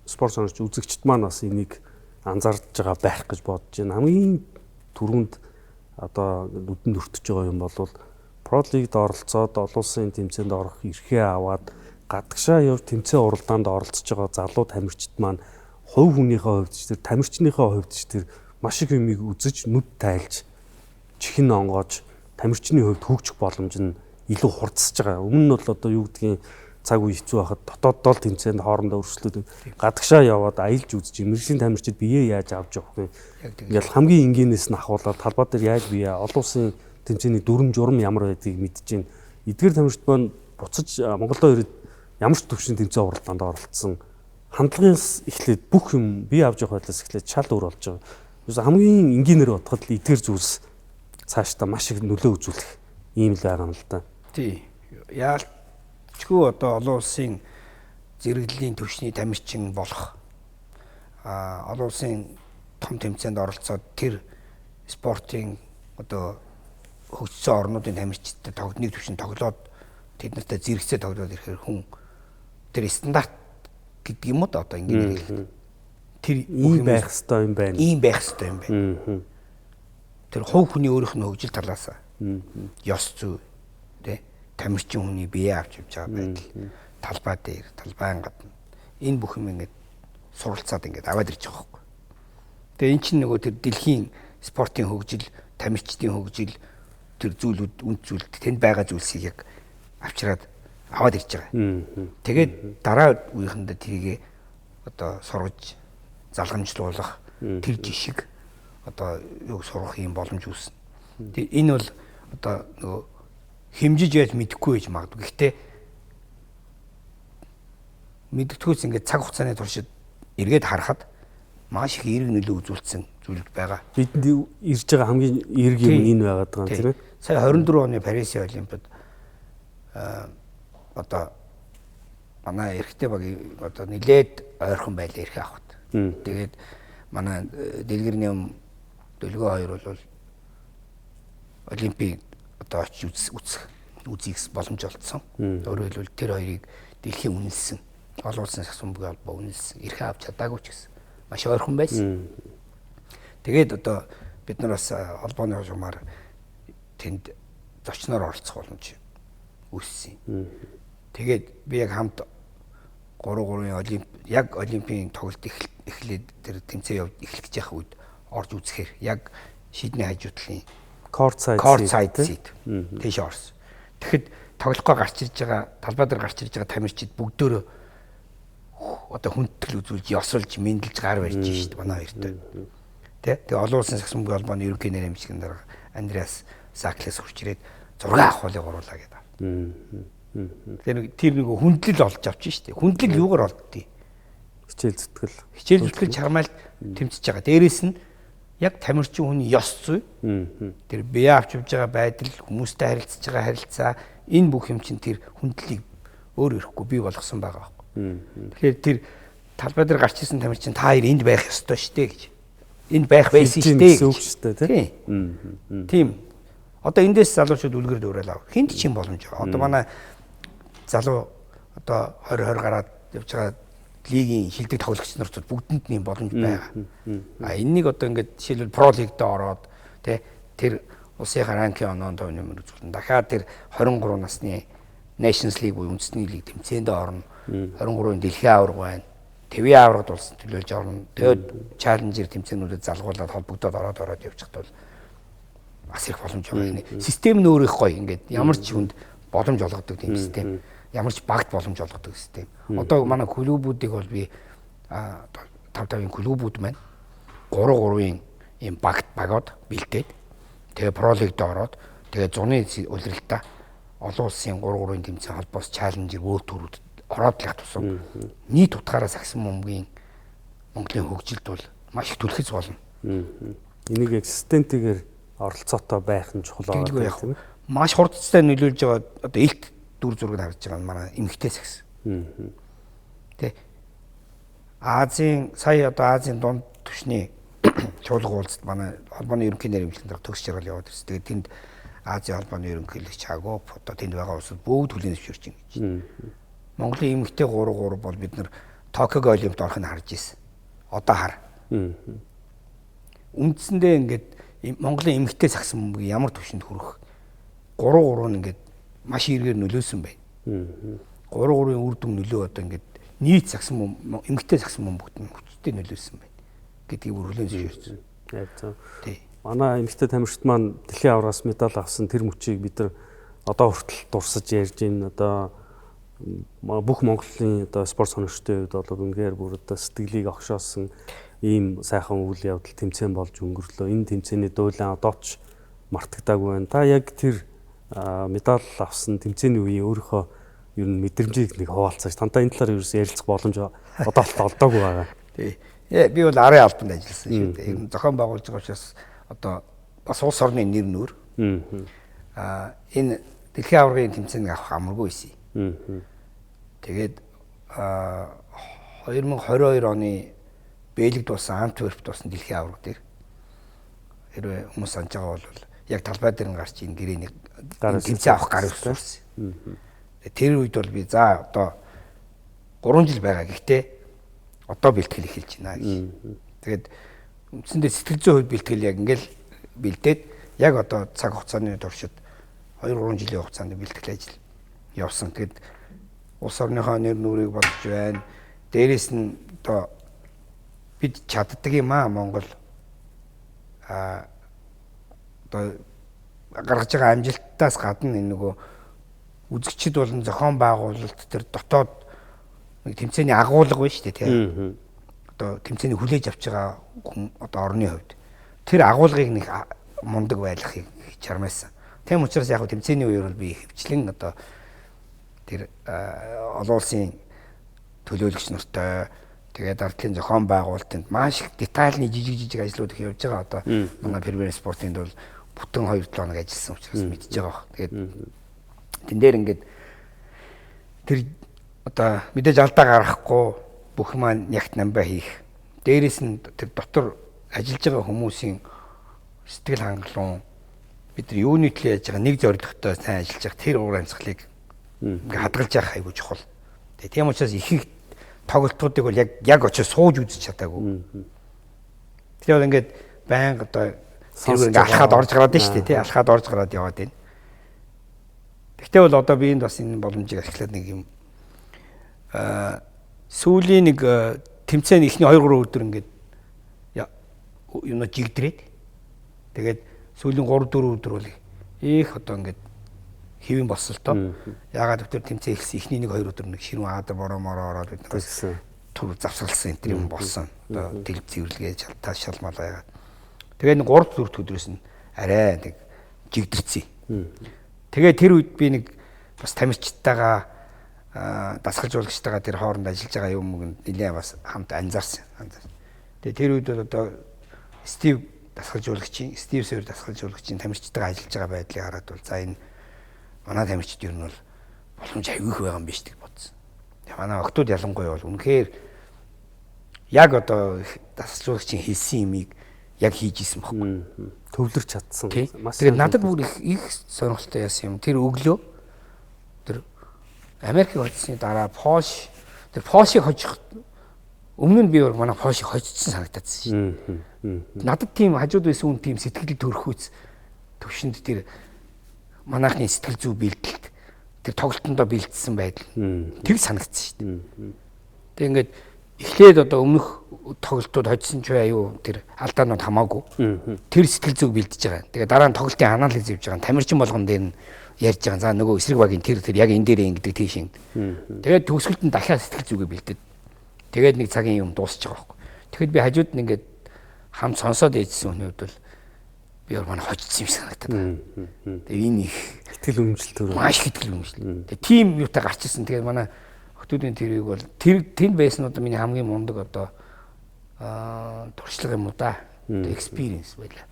спорт сонирч үзэгчд маань бас энийг анзаарч байгаа байх гэж бодож байна. Хамгийн түрүүнд одоо нүдэнд өртөж байгаа юм бол Pro League-д оролцоод олон улсын тэмцээнд орох эрхээ аваад гадагшаа явж тэмцээн уралдаанд оролцож байгаа залуу тамирчид маань хувь хүнийхээ хувьд ч тэр тамирчныхаа хувьд ч тэр маш их юмыг үзэж нүд тайлж чихэн онгоож тамирчны хувьд хөгжих боломж нь илүү хурдсаж байгаа. Өмнө нь бол одоо юу гэдгийг цаг үе хэцүү байхад дотооддоо л тэмцээнд хоорондоо өрсөлдөд гадагшаа яваад аялж үзэж мэргэжлийн тамирчид биеэ яаж авч явах вэ? Ингээл хамгийн энгийнээс нь ахуулаад талбай дээр яаж бие олон улсын тэмцээний дүрм журам ямар байдгийг мэдэж байна. Эдгээр тамирчид маань буцаж Монголдо ирээд ямар ч төвшин тэмцээн уралдаанд оролцсон хандлагаас эхлээд бүх юм бие авч явах байдлаас эхлээд шал өөр болж байгаа. Юусе хамгийн энгийнээр бодоход л эдгээр зүйлс цаашдаа маш их нөлөө үзүүлэх ийм л байгаа юм л да. Тий. Яалтчгүй одоо олон улсын зэрэглэлийн түвшний тамирчин болох олон улсын том тэмцээнд оролцоод тэр спортын одоо хөгжсөн орнуудын тамирчидтай нэг түвшин тоглоод тэд нартай зэрэгцээ тоглоод ирэхээр хүн тэр стандарт гэдэг юм уу да одоо ингэ хэлээд тэр ийм байх ёстой юм байна. Ийм байх ёстой юм байна. Тэр хувь хүний өөрийнх нь хөгжил талаас ёс зүй тэ тамирчин хүний бие авч явж байгаа байдал талбай дээр талбайн гадна энэ бүх юм ингээд суралцаад ингээд аваад ирж байгаа байхгүй. Тэгээ эн чинь нөгөө тэр дэлхийн спортын хөгжил, тамирчдын хөгжил тэр зүйлүүд үнд зүйл тэнд байгаа зүйлсийг яг авчираад аваад ирж байгаа. Тэгээд дараа үеийнхэндээ тэрийг одоо сургаж залгамжлуулах тэр жишг одоо юг сурах юм боломж үүснэ. Тэгээ энэ бол одоо нөгөө хэмжиж яаж мэдэхгүй байж магадгүй. Гэхдээ мэддэггүйс ингээд цаг хугацааны туршид эргээд харахад маш их эерэг нөлөө үзүүлсэн зүйл байгаа. Бидэнд ирж байгаа хамгийн эерэг юм энэ байгаад байгаа юм тийм ээ. Сая 24 оны Парисын Олимпиад одоо манай эрэгтэй багийн одоо нилээд ойрхон байлаа эрхээ авахд. Тэгээд манай дэлгэрний юм дөлгөө хоёр бол олимпийн одоо очиж үзэх үзийх боломж олдсон. Өөрөөр хэлбэл тэр хоёрыг дэлхийн үнэлсэн. Олон улсын сагсан бөмбөгийн холбоо үнэлсэн. Эрхээ авч чадаагүй ч гэсэн маш ойрхон байсан. Тэгээд одоо бид нар бас холбооны жумаар тэнд зочноор оролцох боломж үүссэн. Тэгээд би яг хамт 3-3-ын олимп яг олимпийн тоглолт эхлээд тэр тэмцээн явд эхлэх гэж явах үед Орж үзэхээр яг шийдний хажуу талын court side seat тийш орсон. Тэгэхэд тоглохгүй гарч ирж байгаа, талбай дээр гарч ирж байгаа тамирчид бүгдөөрөө одоо хүндэтгэл үзүүлж, ёсолж, мэндэлж гар барьж шít манай хоёртой. Тэ? Тэгээ олон улсын сагсан бөмбөгийн холбооны ерөнхий нэр хэмжигэн дарга Андреас Заклес хурж ирээд зураг авахулыг оруулаа гэдэг. Тэгээ нэг тэр нэг хүндлэл олж авч штэ. Хүндлэл юугаар олддгийг? Хичээл зүтгэл. Хичээл зүтгэл чармайлт тэмцэж байгаа. Дээрээс нь яг тамирчин хүний ёс зүй. Тэр бие авч явж байгаа байдал, хүмүүстэй харилцаж байгаа харилцаа энэ бүх юм чинь тэр хүндлэлийг өөр ирэхгүй бий болгосон байгаа байхгүй. Тэгэхээр тэр талбай дээр гарч ирсэн тамирчин та хоёр энд байх ёстой шүү дээ гэж. Энд байх байсан шүү дээ гэж. Шүү дээ, тийм. Одоо эндээс залуучууд үлгэр дуурайл ав. Хинт ч юм боломж байгаа. Одоо манай залуу одоо 20 20 гараад явж байгаа лигийн шилдэг тоглогч нарт бүгдэнд нь боломж байгаа. А энэнийг одоо ингээд жишээлбэл про лигд ороод тэ тэр улсынхаа ранкийн оноонд нэмэр үзүүлнэ. Дахиад тэр 23 насны Nations League буюу үндэсний лиг тэмцээнд орно. 23-ын дэлхийн аварга байна. Твийн аваргад улс төлөөлж орно. Тэгээд чаленжер тэмцээнүүдэд залгуулад холбогдоод ороод явчихд бол бас их боломж байгаа. Систем нь өөр их гоё ингээд ямар ч хүнд боломж олгодог тийм систем. Ямар ч багт боломж олгодог систем. Одоо манай клубүүдийг бол би 5-5-ын клубүүд маань 3-3-ын ийм багт багууд бэлдээд тэгээ про лигд ороод тэгээ зуны улиралдаа олон улсын 3-3-ын тэмцээн холбоос чаленжер өөр төрүүд ороод л явах тусам нийт утгаараа сагсан бөмбөгийн Монголын хөгжилд бол маш их түлхэц болно. Энийг яг системтэйгээр оролцоотой байх нь чухал байгаа тийм ээ. Маш хурдтай нөлөөлж байгаа одоо элт дүр зургийг харж байгаа нь манай эмэгтэй сагс. Тэ. Азийн сая одоо Азийн дунд түвшний чуулга уулзалт манай холбооны ерөнхий нэр хэмжлэн дарга төгс жаргал яваад ирсэн. Тэгээд тэнд Азийн холбооны ерөнхийлөгч Хагоп одоо тэнд байгаа улсууд бүгд хүлээн зөвшөөрч байна гэж. Монголын эмэгтэй 3-3 бол бид нар Токио Олимпиад орохыг харж ирсэн. Одоо хар. Үндсэндээ ингээд Монголын эмэгтэй сагсан бөмбөг ямар түвшинд хүрэх 3-3 нь ингээд маш эргээр нөлөөсөн байна. 3-3-ын үр дүн нөлөө одоо ингээд нийт сагсан бөмбөг эмэгтэй сагсан бөмбөгт нь хүчтэй нөлөөлсөн байна гэдгийг бүр хүлээн зөвшөөрсөн. Яг зөв. Манай эмэгтэй тамирчид маань дэлхийн аваргаас медаль авсан тэр мөчийг бид нар одоо хүртэл дурсаж ярьж байна. Одоо бүх Монголын одоо спорт сонирхчдын хувьд бол үнэхээр бүр одоо сэтгэлийг огшоосон ийм сайхан үйл явдал тэмцээн болж өнгөрлөө. Энэ тэмцээний дуулан одоо ч мартагдаагүй байна. Та яг тэр медаль авсан тэмцээний үеийн өөрийнхөө ер нь мэдрэмжийг нэг хуваалцаач. Тантай энэ талаар ерөөс ярилцах боломж одоо л олдоогүй байгаа. Тий. Би бол арын албанд ажилласан шүү дээ. Ер нь зохион байгуулж байгаа учраас одоо бас улс орны нэр нүр. Энэ дэлхийн аваргын тэмцээнийг авах амаргүй байсан. Тэгээд 2022 оны Бэлэгд болсон Антверпт болсон дэлхийн аварга дээр хэрвээ хүмүүс санаж байгаа бол яг талбай дээр нь гарч энэ гэрээний тэмцээн авах гар өсөрсөн. Тэр үед бол би за одоо 3 жил байгаа гэхдээ одоо бэлтгэл эхэлж байна гэж. Тэгээд үндсэндээ сэтгэл зүйн хувьд бэлтгэл яг ингээл бэлдээд яг одоо цаг хугацааны туршид 2-3 жилийн хугацаанд бэлтгэл ажил явсан. Тэгээд улс орныхоо нэр нүрийг бодож байна. Дээрээс нь одоо бид чаддаг юм аа Монгол одоо гаргаж байгаа амжилтаас гадна энэ нөгөө үзэгчид болон зохион байгуулалт тэр дотоод нэг тэмцээний агуулга байна шүү дээ тийм. Одоо тэмцээний хүлээж авч байгаа хүн одоо орны хувьд тэр агуулгыг нэг мундаг байлгахыг чармайсан. Тийм учраас яг тэмцээний үеэр бол би хөвчлэн одоо тэр олон улсын төлөөлөгч нартай тэгээд ардлын зохион байгуулалтанд маш их детальны жижиг жижиг ажлууд их явж байгаа. Одоо манай Premier Sport-ын бол бүтэн 2-7 хоног ажилласан учраас мэдж байгаа бах. Тэгээд тэн дээр ингээд тэр одоо мэдээж алдаа гаргахгүй бүх маань нягт намбай хийх. Дээрээс нь тэр дотор ажиллаж байгаа хүмүүсийн сэтгэл хангалуун бид нар юуны төлөө яаж байгаа нэг зорилготой сайн ажиллаж байгаа тэр уур амьсгалыг ингээ хадгалж явах айгүй чухал. Тэгээ тийм учраас их их тоглолтуудыг бол яг очиж сууж үзэж чадаагүй. Тэр бол ингээд байнга одоо тэр ингээ алхаад орж гараад байна шүү дээ тий алхаад орж гараад яваад байна. Тэгтээ бол одоо би энд бас энэ боломжийг ашиглаад нэг юм сүүлийн нэг тэмцээн эхний 2-3 өдөр ингээд юмнууд жигдрээд тэгээд сүүлийн 3 4 өдөр бол их одоо ингээд хэвэн болсон л доо. Ягаад гэвэл тэмцээн эхэлсэн эхний 1 2 өдөр нэг ширүүн аадар бороо мороо ороод бид нар түр завсгалсан энэ юм болсон. Одоо тэл цэвэрлэгээ шалтаа шалмалаа ягаад. Тэгээд нэг 3 4 өдрөөс нь арай нэг жигдэрсэн. Тэгээд тэр үед би нэг бас тамирчтайгаа дасгалжуулагчтайгаа тэр хооронд ажиллаж байгаа юм үг нэлээ бас хамт анзаарсан. Тэгээд тэр үед бол одоо Стив дасгалжуулагчийн, Стив Сойер дасгалжуулагчийн тамирчтайгаа ажиллаж байгаа байдлыг хараад бол за энэ манай тамирчид ер нь бол боломж аягүй их байгаа юм биш гэж бодсон. Тэгээ манай октод ялангуяа бол үнэхээр яг одоо дасгалжуулагчийн хэлсэн юмыг яг хийж исэн байхгүй. Төвлөрч чадсан. Тэгээд надад бүр их сонирхолтой яасан юм. Тэр өглөө тэр Америкийг хоцсны дараа Польш тэр Польшийг хожих өмнө нь би манай Польшийг хожсон санагдаадсан шин. Надад тийм хажууд байсан хүн тийм сэтгэл төрөхүйц төвшөнд тэр манайхны сэтгэл зүй бэлдэлт тэр тоглолтондоо бэлдсэн байдал тэр санагдсан шүү дээ. Тэг ингээд эхлээд одоо өмнөх тоглолтууд хоцсон ч бай юу тэр алдаанууд хамаагүй. Тэр сэтгэл зүйг бэлдэж байгаа. Тэгээ дараа нь тоглолтын анализ хийж байгаа. Тамирчин болгон дээр нь ярьж байгаа. За нөгөө эсрэг багийн тэр яг энэ дээр ингэдэг тийш ингэ. Тэгээд төгсгөлд нь дахиад сэтгэл зүгээ бэлдээд. Тэгээд нэг цагийн юм дуусч байгаа байхгүй. Тэгэхэд би хажууд нь ингээд хамт сонсоод ээжсэн хүний хувьд бол би манай хожсон юм шиг санагдаад байна. Тэгээ энэ их итгэл үнэмшил төрөө. Маш их итгэл үнэмшил. Тэгээ тийм юутай гарч ирсэн. Тэгээд манай охтуудын тэрийг бол тэр тэнд байсан одоо миний хамгийн мундаг одоо туршлага юм уу да. Experience байлаа.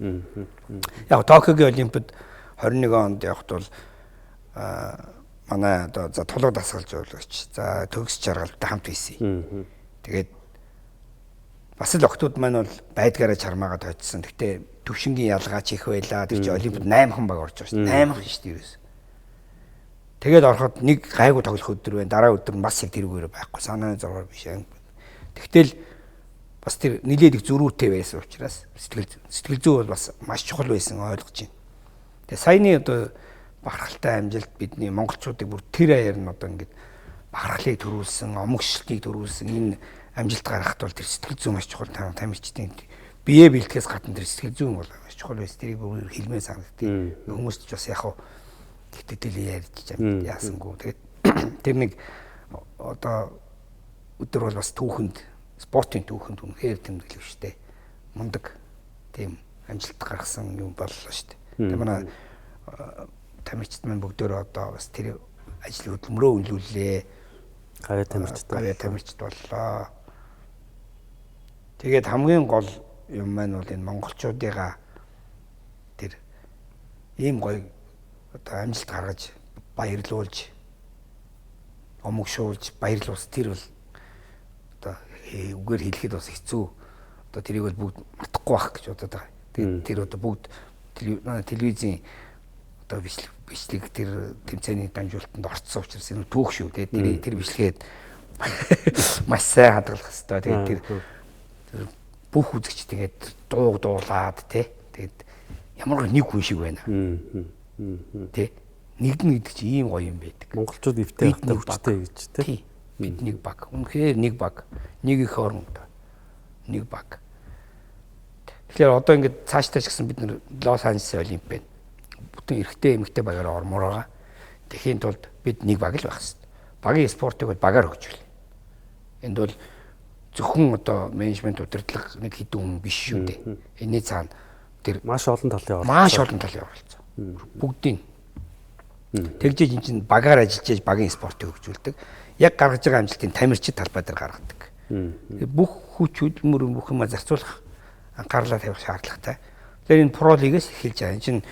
Яг Токиогийн Олимпиад 21 онд явахд бол манай одоо за тулга дасгалжуулагч за төгс жаргалтай хамт байсан. Тэгээд бас л охтууд маань бол байдгаараа чармаагаад хоцсон. Гэтэ төвшингийн ялгаач их байлаа. Тэр чинь Олимпиад 8 хан баг орж байгаа шүү дээ. 8 хан шүү дээ ерөөс. Тэгээд ороход нэг гайгүй тоглох өдөр байна. Дараа өдөр нь бас яг тэрүүгээр байхгүй. Санааны зоргоор биш. Тэгтэл бас тэр нилээд их зөрүүтэй байсан учраас сэтгэл зүй бол бас маш чухал байсан ойлгож байна. Тэгээ саяны одоо бахархалтай амжилт бидний монголчуудыг бүр тэр аяар нь одоо ингээд бахархлыг төрүүлсэн, омогшлтыг төрүүлсэн энэ амжилт гаргахад бол тэр сэтгэл зүй маш чухал. Тамирчдын бие бэлтгэхээс гадна тэр сэтгэл зүйн бол маш чухал байсан. Тэрийг бүр хэлмээр санагддаг. Хүмүүст ч бас яг хав гэтэл ярьж яасангүй. Тэгээд тэр нэг одоо өдөр бол бас түүхэнд спортын түүхэнд үнэхээр тэмдэглэвчтэй мундаг тийм амжилт гаргасан юм боллоо шүү дээ. Тэгээ манай тамирчид маань бүгдөө одоо бас тэр ажил хөдөлмөрөө үнэлүүллээ. Гавьяа тамирчид. Гавьяа тамирчид боллоо. Тэгээд хамгийн гол юм маань бол энэ монголчуудыгаа тэр ийм гоё одоо амжилт гаргаж баярлуулж омогшуулж баярлуулс тэр бол одоо үгээр хэлэхэд бас хэцүү. Одоо тэрийг бол бүгд мартахгүй байх гэж бодод байгаа. Тэгээд тэр одоо бүгд телевизийн одоо бичлэг тэр тэмцээний дамжуулалтанд орцсон учраас энэ түүх шүү. Тэгээд тэр бичлэгээд маш сайн хадгалах хэрэгтэй. Тэгээд тэр бүх үзэгч тэгээд дууг дуулаад тий. Тэгээд ямар нэг хүн шиг байна. Тэ нэгдэн гэдэг чинь ийм гоё юм байдаг. Монголчууд эвтэй байхдаа хүчтэй гэж тий. Бид нэг баг. Үнэхээр нэг баг. Нэг их орон нэг баг. Тэгэхээр одоо ингээд цаашдаа ч гэсэн бид нар Лос Анжелес Олимп байна. Бүтэн эрэгтэй эмэгтэй багаар ормоор байгаа. Тэхийн тулд бид нэг баг л байх хэрэгтэй. Багийн спортыг бол багаар хөгжүүл. Энд бол зөвхөн одоо менежмент удирдлага нэг хэдэн хүн биш шүү дээ. Энэний цаана тэр маш олон талын оролцоо. Маш олон талын оролцоо. Бүгдийн. Тэгжээж эн чинь багаар ажиллаж яаж багийн спортыг хөгжүүлдэг. Яг гаргаж байгаа амжилтын тамирчид талбай дээр гаргадаг. Бүх хүч хөдөлмөр бүх юмаа зарцуулах анхаарлаа тавих шаардлагатай. Тэгэхээр энэ про лигээс эхэлж байгаа. Энэ чинь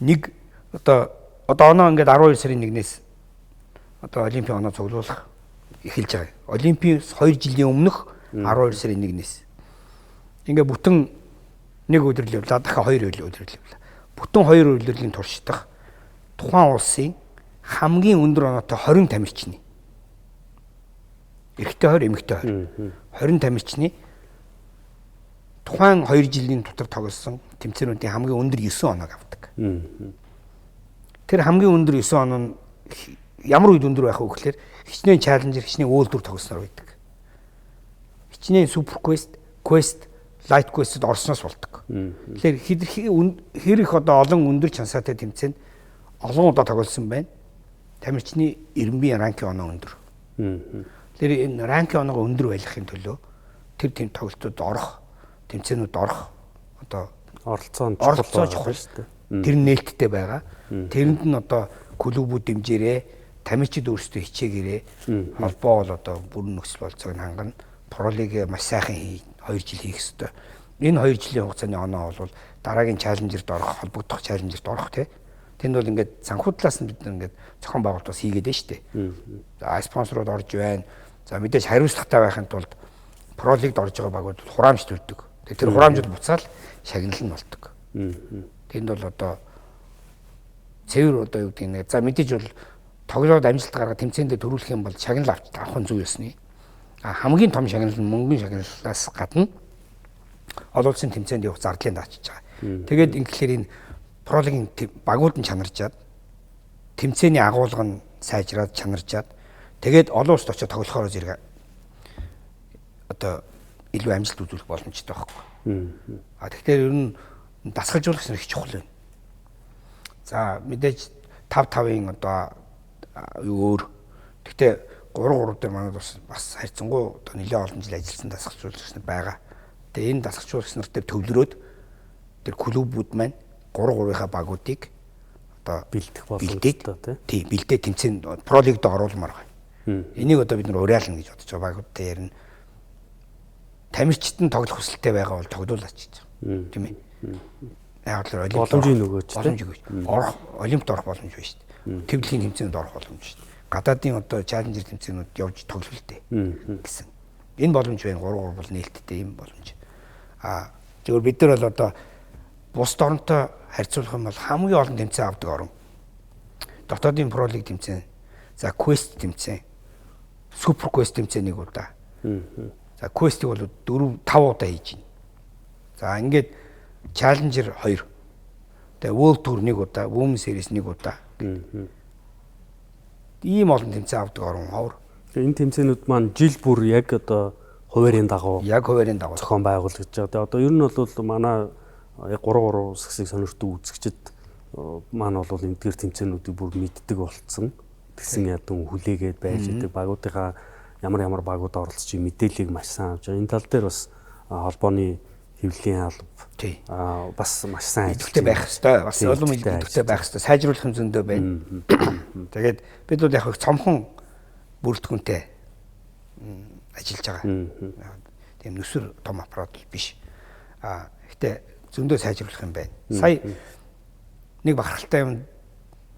нэг одоо оноо ингээд 12 сарын 1-ээс одоо олимпийн оноо цуглуулах эхэлж байгаа. Олимпийн 2 жилийн өмнөх 12 сарын 1-ээс. Ингээд бүтэн нэг өдөр л явлаа, дахиад 2 өдөр л явлаа. Бүтэн 2 өдрийн туршдах тухайн улсын хамгийн өндөр оноотой 20 тамирчны. Эрэгтэй 20, эмэгтэй 20. 20 тамирчны тухайн 2 жилийн дотор тоглосон тэмцээнүүдийн хамгийн өндөр 9 оноог авдаг. Тэр хамгийн өндөр 9 оноо нь ямар үед өндөр байх вэ гэхээр хичнээн чаленжер, хичнээн үйлдвэр тоглосноор байдаг. Хичнээн супер квест, квест Light Quest-д орсноос болдог. Тэгэхээр хэр их одоо олон өндөр чансаатай тэмцээнд олон удаа тоглосон байна. Тамирчны ирмбийн ранкийн оноо өндөр. Тэгэхээр энэ ранкийн оноогоо өндөр байлгахын төлөө тэр тэм тоглолтууд орох, тэмцээнүүд орох одоо оролцоо чухал шүү дээ. Тэр нээлттэй байгаа. Тэрэнд нь одоо клубүүд дэмжээрээ, тамирчид өөрсдөө хичээгээрээ, холбоо бол одоо бүрэн нөхцөл болцоог нь хангана. Pro League маш сайхан 2 жил хийх ёстой. Энэ 2 жилийн хугацааны оноо бол дараагийн challenger-д орох, холбогдох challenger-д орох тий. Тэнд бол ингээд санхүү талаас нь бид нар ингээд зохион байгуулалт бас хийгээд байна шүү дээ. За спонсорууд орж байна. За мэдээж хариуцлагатай байхын тулд Pro League-д орж байгаа багууд бол хураамж төлдөг. Тэгээ тэр хураамжууд буцаал шагнал нь болдог. Тэнд бол одоо цэвэр одоо юу гэдэг нэг за мэдээж бол тоглоод амжилт гаргаад тэмцээндээ төрүүлэх юм бол шагнал авах нь зүй ёсны. А хамгийн том шагнал нь мөнгөн шагналаас гадна олон улсын тэмцээнд явах зардлын даачиж байгаа. Тэгээд ингээхээр энэ Pro League-ийн багууд нь чанарчаад тэмцээний агуулга нь сайжраад чанарчаад тэгээд олон улсад очиод тоглохоор зэрэг одоо илүү амжилт үзүүлэх боломжтой байхгүй. А тэгэхээр ер нь дасгалжуулагч нар их чухал байна. За мэдээж 5-5-ын одоо юу өөр. Гэхдээ 3-3 дээр манад бас хайцсангуу одоо нэлээд олон жил ажилласан дасгалжуулагч нар байгаа. Тэгээ энэ дасгалжуулагч нар дээр төвлөрөөд тэр клубүүд маань 3-3-ынхаа багуудыг одоо бэлдэх боломжтой тий. Бэлдээ тэмцээн Pro League-д оруулмаар байна. Энийг одоо бид нар уриална гэж бодож байгаа. Багуудтай ярина. Тамирчид нь тоглох хүсэлтэй байгаа бол тоглуулаач гэж. Тийм ээ. Яг л боломжийг өгөөч. Боломжийг өгөөч. Орох олимпт орох боломж байна шүү дээ. Төвлөхийн тэмцээнд орох боломж шүү дээ. Гадаадын одоо challenger тэмцээнүүд явж тоглох л дээ гэсэн. Энэ боломж байна. 3-3 бол нээлттэй юм боломж. А зөвхөн бид нар бол одоо бусд оронтой харьцуулах юм бол хамгийн олон тэмцээн авдаг орон. Дотоодын Pro League тэмцээн, за Quest тэмцээн, Super Quest тэмцээн нэг удаа. За Quest-ийг бол 4 5 удаа хийж байна. За ингээд Challenger 2. Тэгээ World Tour нэг удаа, Women Series нэг удаа. Ийм олон тэмцээн авдаг орон ховор. Энэ тэмцээнүүд маань жил бүр яг одоо хуваарийн дагуу зохион байгуулагдаж байгаа. Тэгээ одоо ер нь бол манай яг 3-3 сагсыг сонирхдаг үзэгчид маань бол эдгээр тэмцээнүүдийг бүр мэддэг болцсон. Тэгсэн ядан хүлээгээд байж байгаа багуудынхаа ямар багууд оролцож мэдээллийг маш сайн авч байгаа. Энэ тал дээр бас холбооны хэвлэлийн алба бас маш сайн ажилттай байх хэвээр. Бас улам идэвхтэй байх хэвээр. Сайжруулах юм зөндөө байна. Тэгээд бид бол яг их цомхон бүрэлдэхүүнтэй ажиллаж байгаа. Тийм нүсэр том аппарат биш. А гэтээ зөндөө сайжруулах юм байна. Сая нэг бахархалтай юм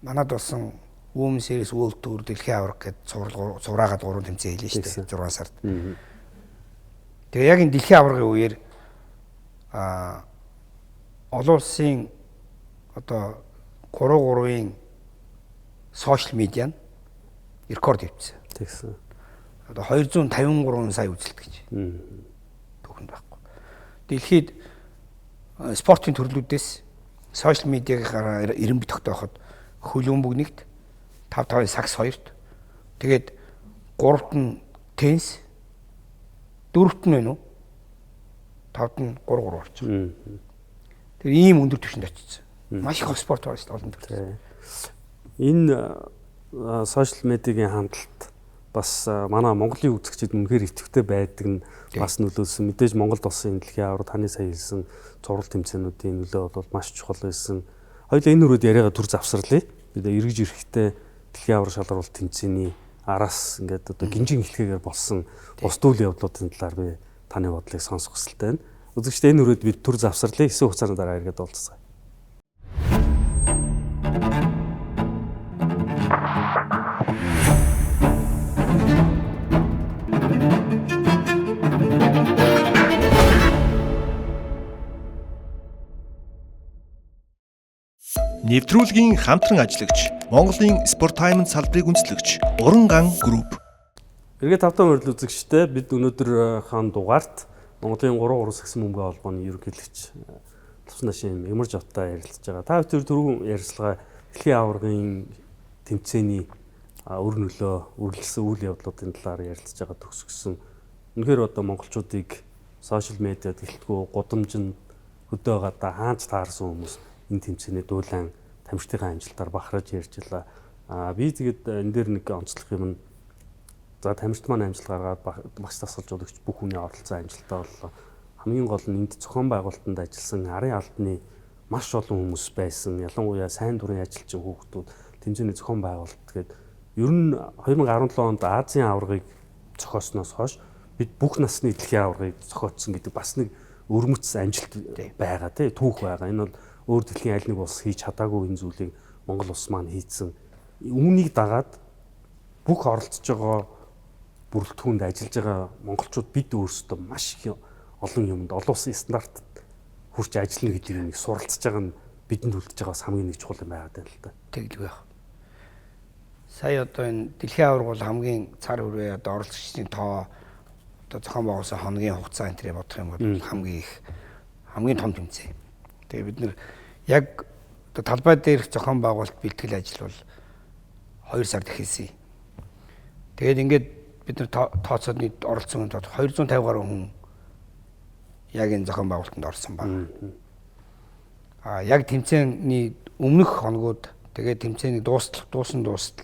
манад болсон Women Series World Tour дэлхийн аварга гэдэг цувраагаад 3 тэмцээн хийлээ шүү дээ 6 сард. Тэгээ яг энэ дэлхийн аваргын үеэр олон улсын одоо 3-3-ын сошиал медиа нь рекорд хийсэн. Тэгсэн. Одоо 253 сая үзэлт гэж. Түүхэнд байхгүй. Дэлхийд спортын төрлүүдээс сошиал медиагаар ирэмбэ тогтооход хөлбөмбөг нэгт, 5-5-ын сакс хоёрт, тэгээд гуравт нь теннис, дөрөвт нь байна уу? Тавд нь 3-3 орж байгаа. Тэр ийм өндөр түвшинд очсон. Маш их спорт байна шүү дээ олон төрлийн. Энэ сошиал медиагийн хандлт бас манай Монголын үзэгчид үнэхээр идэвхтэй байдаг нь бас нөлөөлсөн. Мэдээж Монголд болсон энэ дэлхийн аварга таны сая хэлсэн цуврал тэмцээнүүдийн нөлөө бол маш чухал байсан. Хоёулаа энэ хүрээд яриагаа түр завсарлая. Бид эргэж ирэхдээ дэлхийн аварга шалралт тэмцээний араас ингээд одоо гинжин эхлэхээр болсон бус үйл явдлуудын талаар би таны бодлыг сонсох хүсэлтэй байна. Үзэгчдээ энэ хүрээд бид түр завсарлая. Хэсэг хугацааны дараа эргээд уулзцгаая. Нэвтрүүлгийн хамтран ажиллагч Монголын Спортаймент салбарыг үндэслэгч Уранган Group. Эргээд тавтан морил үзэгчдээ бид өнөөдөр хаан дугаарт Монголын 3-3 сагсан бөмбөгийн холбооны ерөнхийлөгч Тувсан Дашин Мягмар Жавтай ярилцж байгаа. Та бүхэн түрүүн ярилцлага дэлхийн аваргын тэмцээний өр нөлөө, үргэлжлсэн үйл явдлуудын талаар ярилцж байгаа төгсгсөн. Үнэхээр одоо монголчуудыг Сошиал медиад гэлтгүү гудамжинд хөдөө гадаа хаанч таарсан хүмүүс энэ тэмцээний дуулаан тамирчдын амжилтаар бахархаж ярьж илаа. Би тэгээд энэ дээр нэг онцлог юм нь за тамирчид маань амжилт гаргаад багш дасгалжуулагч бүх хүний оролцсон амжилттай боллоо. Хамгийн гол нь энд зохион байгуулалтанд ажилласан арын албаны маш олон хүмүүс байсан. Ялангуяа сайн дурын ажилчин хүүхдүүд тэмцээний зохион байгуулалт гээд ер нь 2017 онд Азийн аваргыг зохиосноос хойш бид бүх насны дэлхийн аваргыг зохиоцсон гэдэг бас нэг өрмөц амжилт байгаа тий түүх байгаа. Энэ бол өөр дэлхийн аль нэг улс хийж чадаагүй энэ зүйлийг Монгол улс маань хийцэн. Үүнийг дагаад бүх оролцож байгаа бүрэлдэхүүнд ажиллаж байгаа монголчууд бид өөрсдөө маш их олон юмд олон улсын стандартад хүрч ажиллана гэдэг нэг суралцж байгаа нь бидэнд үлдэж байгаа бас хамгийн нэг чухал юм байгаад байна л да. Тэглэг байх. Сая одоо энэ дэлхийн аварга бол хамгийн цар хүрээ одоо оролцогчдын тоо одоо зохион байгуулсан хоногийн хугацаа энэ тэрэ бодох юм бол хамгийн их хамгийн том тэмцээн. Тэгээ бид нэр яг одоо талбай дээрх зохион байгуулалт бэлтгэл ажил бол 2 сард эхэлсэн. Тэгээд ингээд бид нар тооцоод нийт оролцсон хүн 250 гаруй хүн яг энэ зохион байгуулалтанд орсон байна. Яг тэмцээний өмнөх хоногуд тэгээд тэмцээний дуустал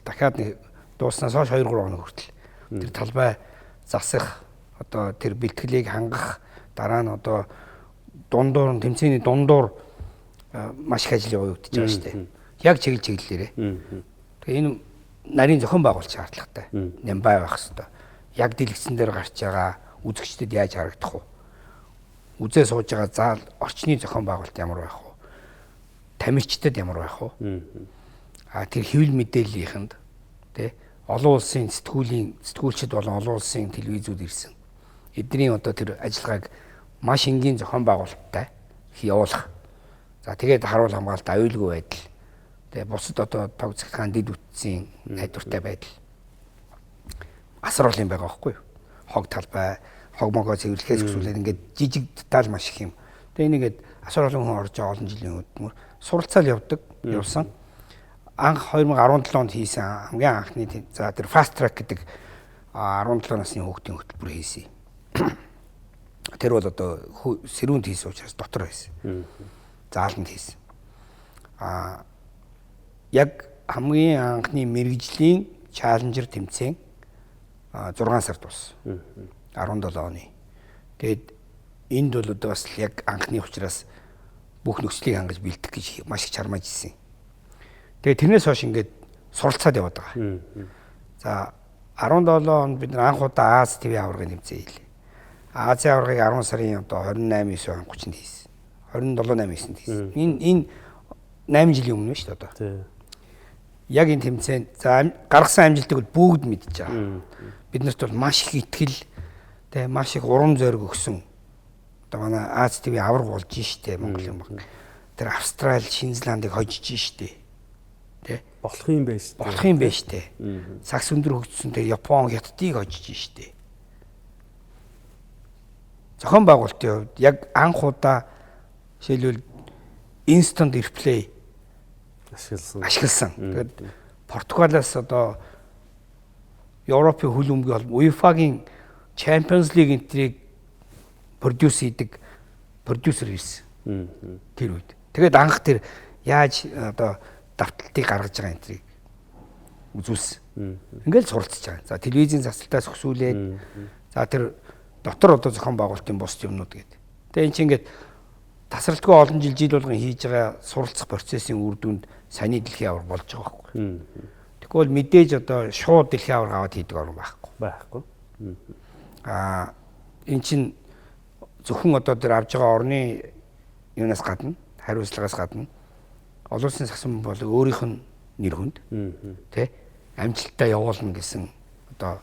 дахиад нэг дууснаас хойш 2-3 хоног хүртэл тэр талбай засах одоо тэр бэлтгэлийг хангах дараа нь одоо дундуур нь тэмцээний дундуур маш их ажил явагдаж байгаа шүү дээ. Яг чиглэлээрээ. Тэгээ энэ нарийн зохион байгуулалт шаардлагатай. Нямбай байх хэвээр. Яг дэлгэцэн дээр гарч байгаа үзэгчдэд яаж харагдах вэ? Үзээ сууж байгаа заал орчны зохион байгуулалт ямар байх вэ? Тамирчдад ямар байх вэ? Тэр хэвлэл мэдээллийнхэнд тий олон улсын сэтгүүлчид болон олон улсын телевизүүд ирсэн. Эдний одоо тэр ажиллагааг маш энгийн зохион байгуулалттай явуулах. За тэгээд харуул хамгаалалт аюулгүй байдал. Тэгээ бусад одоо тог цахилгаан дэд үтсийн найдвартай байдал. Асар олон юм байгаа байхгүй юу? Хог талбай, хог могоо цэвэрлэхээс өсвөлээд ингээд жижиг деталь маш их юм. Тэгээ энийгээд асар олон хүн орж байгаа олон жилийн хөдөлмөр суралцаал явдаг, явсан. Анх 2017 онд хийсэн хамгийн анхны за тэр fast track гэдэг 17 насны хүүхдийн хөтөлбөр хийсэн. Тэр бол одоо сэрүүнд хийсэн учраас дотор байсан. Зааланд хийсэн. Яг хамгийн анхны мэргэжлийн чаленжер тэмцээн 6 сард болсон. 17 оны. Тэгээд энд бол одоо бас яг анхны учраас бүх нөхцөлийг хангаж бэлтгэх гэж маш их чармааж ирсэн. Тэгээд тэрнээс хойш ингээд суралцаад яваад байгаа. За 17 онд бид анх удаа Аз ТV аваргын тэмцээн хийлээ. Азийн аваргыг 10 сарын одоо 28 9 30-нд хийсэн. 27 8 9-нд хийсэн. Энэ 8 жилийн өмнө шүү дээ одоо. Яг энэ тэмцээнд за гаргасан амжилтыг бол бүгд мэдж байгаа. Бид нарт бол маш их итгэл, тэ маш их урам зориг өгсөн. Одоо манай Аз ТV аварга болж штэ Монголын баг. Тэр Австрали, Шинэ Зеландыг хожиж штэ. Тэ болох юм байна штэ. Болох юм байна штэ. Сагс өндөр хөгжсөн тэр Япон, Хятадыг хожиж штэ. Зохион байгуулалтын хувьд яг анх удаа жишээлбэл instant replay ашигласан. Тэгээд Португалиас одоо Европын хөл өмгийн холбоо UEFA-гийн Champions League энтрийг продюс хийдэг продюсер ирсэн. Тэр үед. Тэгээд анх тэр яаж одоо давталтыг гаргаж байгаа энтрийг үзүүлсэн. Ингээл суралцж байгаа. За телевизийн засалтаас өсвөлээд за тэр дотор одоо зохион байгуулалтын бус юмнууд гэдэг. Тэгээ эн чинь ингээд тасралтгүй олон жил жил болгон хийж байгаа суралцах процессын үр дүнд саяны дэлхийн аварга болж байгаа байхгүй. Тэгэхгүй бол мэдээж одоо шууд дэлхийн аварга аваад хийдэг орн байхгүй. Эн чинь зөвхөн одоо тэр авж байгаа орны юунаас гадна, хариуцлагаас гадна олон улсын сагсан бол өөрийнх нь нэр хүнд тий амжилттай явуулна гэсэн одоо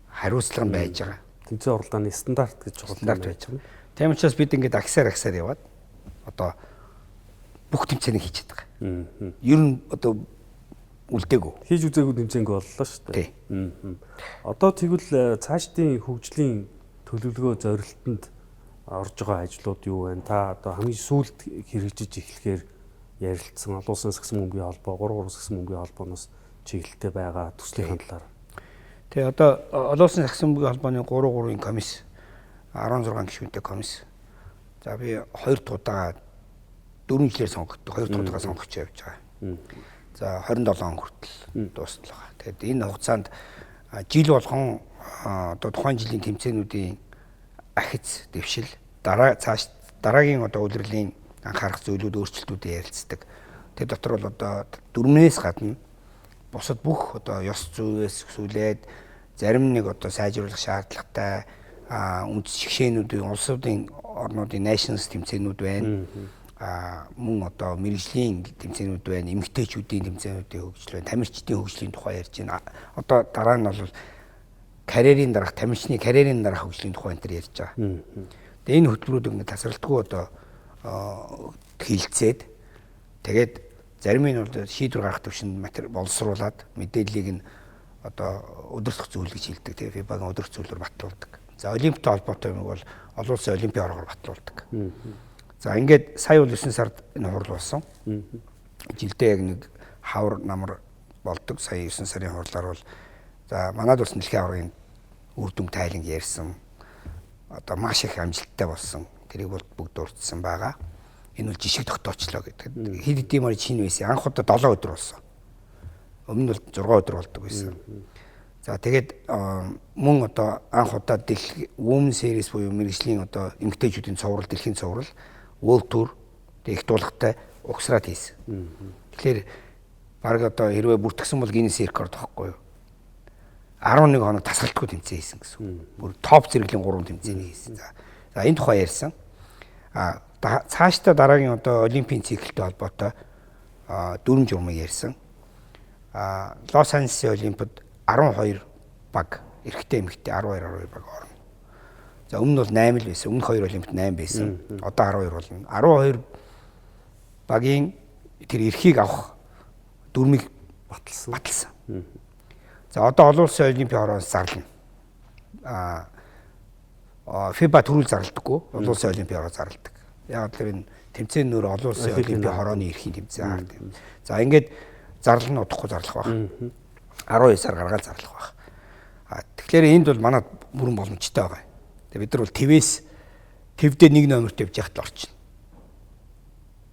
хариуцлага нь байж байгаа. Тэмцээн уралдааны стандарт гэж чухал стандарт байж байгаа. Тийм учраас бид ингээд агсаар яваад одоо бүх тэмцээнийг хийж чаддаг. Ер нь одоо үлдээгүй. Хийж үзээгүй тэмцээнгүй боллоо шүү дээ. Одоо тэгвэл цаашдын хөгжлийн төлөвлөгөө зорилтод орж байгаа ажлууд юу вэ? Та одоо хамгийн сүүлд хэрэгжиж эхлэхээр ярилцсан олон улсын сагсан бөмбөгийн холбоо, 3 3 сагсан бөмбөгийн холбооноос чиглэлтэй байгаа төслийн талаар. Тэгээ одоо олон улсын сагсан бөмбөгийн холбооны 3 3-ын комисс 16 гишүүнтэй комисс. За би 2 дахь удаага 4 жилээр сонгогддог. 2 дахь удаага сонгогч явж байгаа. За 27 он хүртэл дуустал байгаа. Тэгээд энэ хугацаанд жил болгон одоо тухайн жилийн тэмцээнүүдийн ахиц дэвшил дараа цааш дараагийн одоо улирлын анхаарах зүйлүүд өөрчлөлтүүдээ ярилцдаг. Тэр дотор бол одоо дөрмнээс гадна бусад бүх одоо ёс зүйгээс өсвөлээд зарим нэг одоо сайжруулах шаардлагатай үндэс шигшээнүүдийн улсуудын орнуудын nations тэмцээнүүд байна. Мөн одоо мэргэжлийн тэмцээнүүд байна, эмэгтэйчүүдийн тэмцээнүүдийн хөгжил байна, тамирчдын хөгжлийн тухай ярьж байна. Одоо дараа нь бол карьерийн дараах тамирчны карьерийн дараах хөгжлийн тухай энэ төр ярьж байгаа. Тэгээ энэ хөтөлбөрүүд ингээд тасралтгүй одоо хилцээд тэгээд зарим нь бол шийдвэр гаргах төвшөнд боловсруулад мэдээллийг нь одоо удирдах зүйл гэж хэлдэг. Тэгээ FIBA-гийн удирдах зүйлээр батлуулдаг. За олимптой холбоотой юм бол олон улсын олимпийн хоргоор батлуулдаг. За ингээд сая бол 9 сард энэ хурал болсон. Жилдээ яг нэг хавар намар болдог. Сая 9 сарын хурлаар бол за манад бас дэлхийн аваргын үр дүн тайланг ярьсан. Одоо маш их амжилттай болсон. Тэрийг бол бүгд дурдсан байгаа. Энэ бол жишг тогтоочлоо гэдэг. Хэд хэдийн мөр чинь байсан. Анх удаа 7 өдөр болсон. Өмнө нь бол 6 өдөр болдог байсан. За тэгээд мөн одоо анх удаа дэлхий Women Series буюу мэргэжлийн одоо эмэгтэйчүүдийн цуврал, дэлхийн цуврал World Tour их дуулгатай угсраад хийсэн. Тэгэхээр баг одоо хэрвээ бүртгэсэн бол Guinness рекорд байхгүй юу? 11 хоног тасралтгүй тэмцээн хийсэн гэсэн. Бүр топ зэрэглэлийн 3 тэмцээний хийсэн. За энэ тухай ярьсан. Цаашдаа дараагийн одоо олимпийн циклтэй холбоотой дөрвөн журмыг ярьсан. Лос Анжелесийн олимпиад 12 баг эрэгтэй эмэгтэй 12 баг орно. За өмнө нь бол 8 л байсан. Өмнөх хоёр олимпиад 8 байсан. Одоо 12 болно. 12 багийн тэр эрхийг авах дүрмийг баталсан. За одоо олон улсын олимпийн хорооос зарлана. FIBA төрүүл зарладаггүй. Олон улсын олимпийн хороо зарладаг. Яг тэр энэ тэмцээн нөр олон улсын олимпийн хорооны эрхийн тэмцээн хард. За ингээд зарлал нь удахгүй зарлах байх. 12 сар гаргаад зарлах байх. Тэгэхээр энд бол манай бүрэн боломжтой байгаа. Тэгээ бид нар бол твээс твдээ нэг номерт явж яхад л орчихно.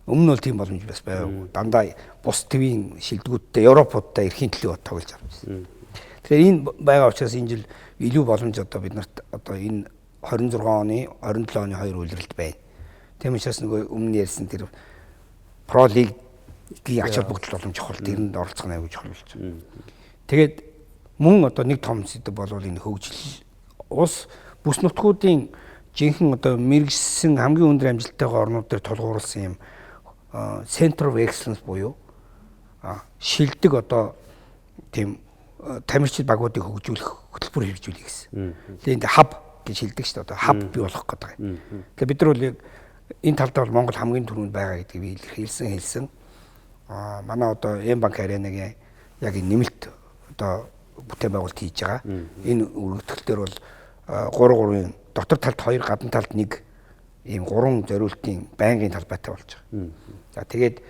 Өмнө нь бол тийм боломж бас байгаагүй. Дандаа бус твийн шилдэгүүдтэй Европуудтай эрхийн төлөө тоглож авчихсан. Тэгэхээр энэ байгаа учраас энэ жил илүү боломж одоо бид нарт одоо энэ 26 оны 27 оны хоёр улиралд байна. Тийм учраас нөгөө өмнө ярьсан тэр Pro League-ийн ач холбогдол боломж чухал, тэрэнд оролцох нь аюул чухал болж байна. Тэгээд мөн одоо нэг том сэдэв бол энэ хөгжил улс бүс нутгуудын жинхэнэ одоо мэргэжсэн хамгийн өндөр амжилттайгаа орнууд дээр тулгуурласан юм Center of Excellence буюу шилдэг одоо тийм тамирчид багуудыг хөгжүүлэх хөтөлбөр хэрэгжүүлэе гэсэн. Тэгээд энд хаб гэж хэлдэг шүү дээ. Одоо хаб бий болох гэдэг юм. Тэгэхээр бид нар бол яг энэ талдаа бол Монгол хамгийн түрүүнд байгаа гэдгийг би илэрхийлсэн хэлсэн. Манай одоо М банк аренагийн яг энэ нэмэлт одоо бүтээн байгуулалт хийж байгаа. Энэ өргөтгөл дээр бол 3-3-ын дотор талд 2, гадна талд 1 ийм 3 зориултын байнгын талбайтай болж байгаа. За тэгээд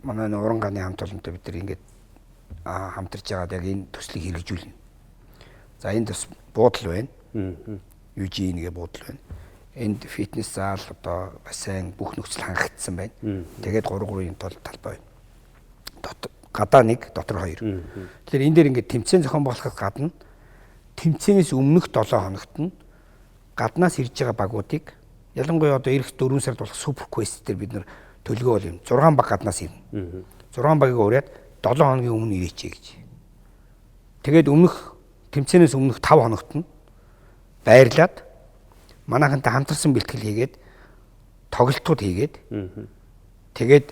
манай уран ганы хамт олонтой бид нар ингээд хамтарч байгаад яг энэ төслийг хэрэгжүүлнэ. За энд бас буудал байна. UG нэгэ буудал байна. Энд фитнес зал одоо бассейн бүх нөхцөл хангагдсан байна. Тэгээд 3-3-ын тул талбай байна. Гадаа 1, дотор 2. Тэгэхээр энэ дээр ингээд тэмцээн зохион байгуулахад гадна тэмцээнээс өмнөх 7 хоногт нь гаднаас ирж байгаа багуудыг ялангуяа одоо эх 4 сард болох Super Quest дээр бид нар төлгөө бол юм 6 баг гаднаас ирнэ. 6 багийг уриад 7 хоногийн өмнө ирээч гэж. Тэгээд өмнөх тэмцээнээс өмнөх 5 хоногт нь байрлаад манайхантай хамтарсан бэлтгэл хийгээд тоглолтууд хийгээд тэгээд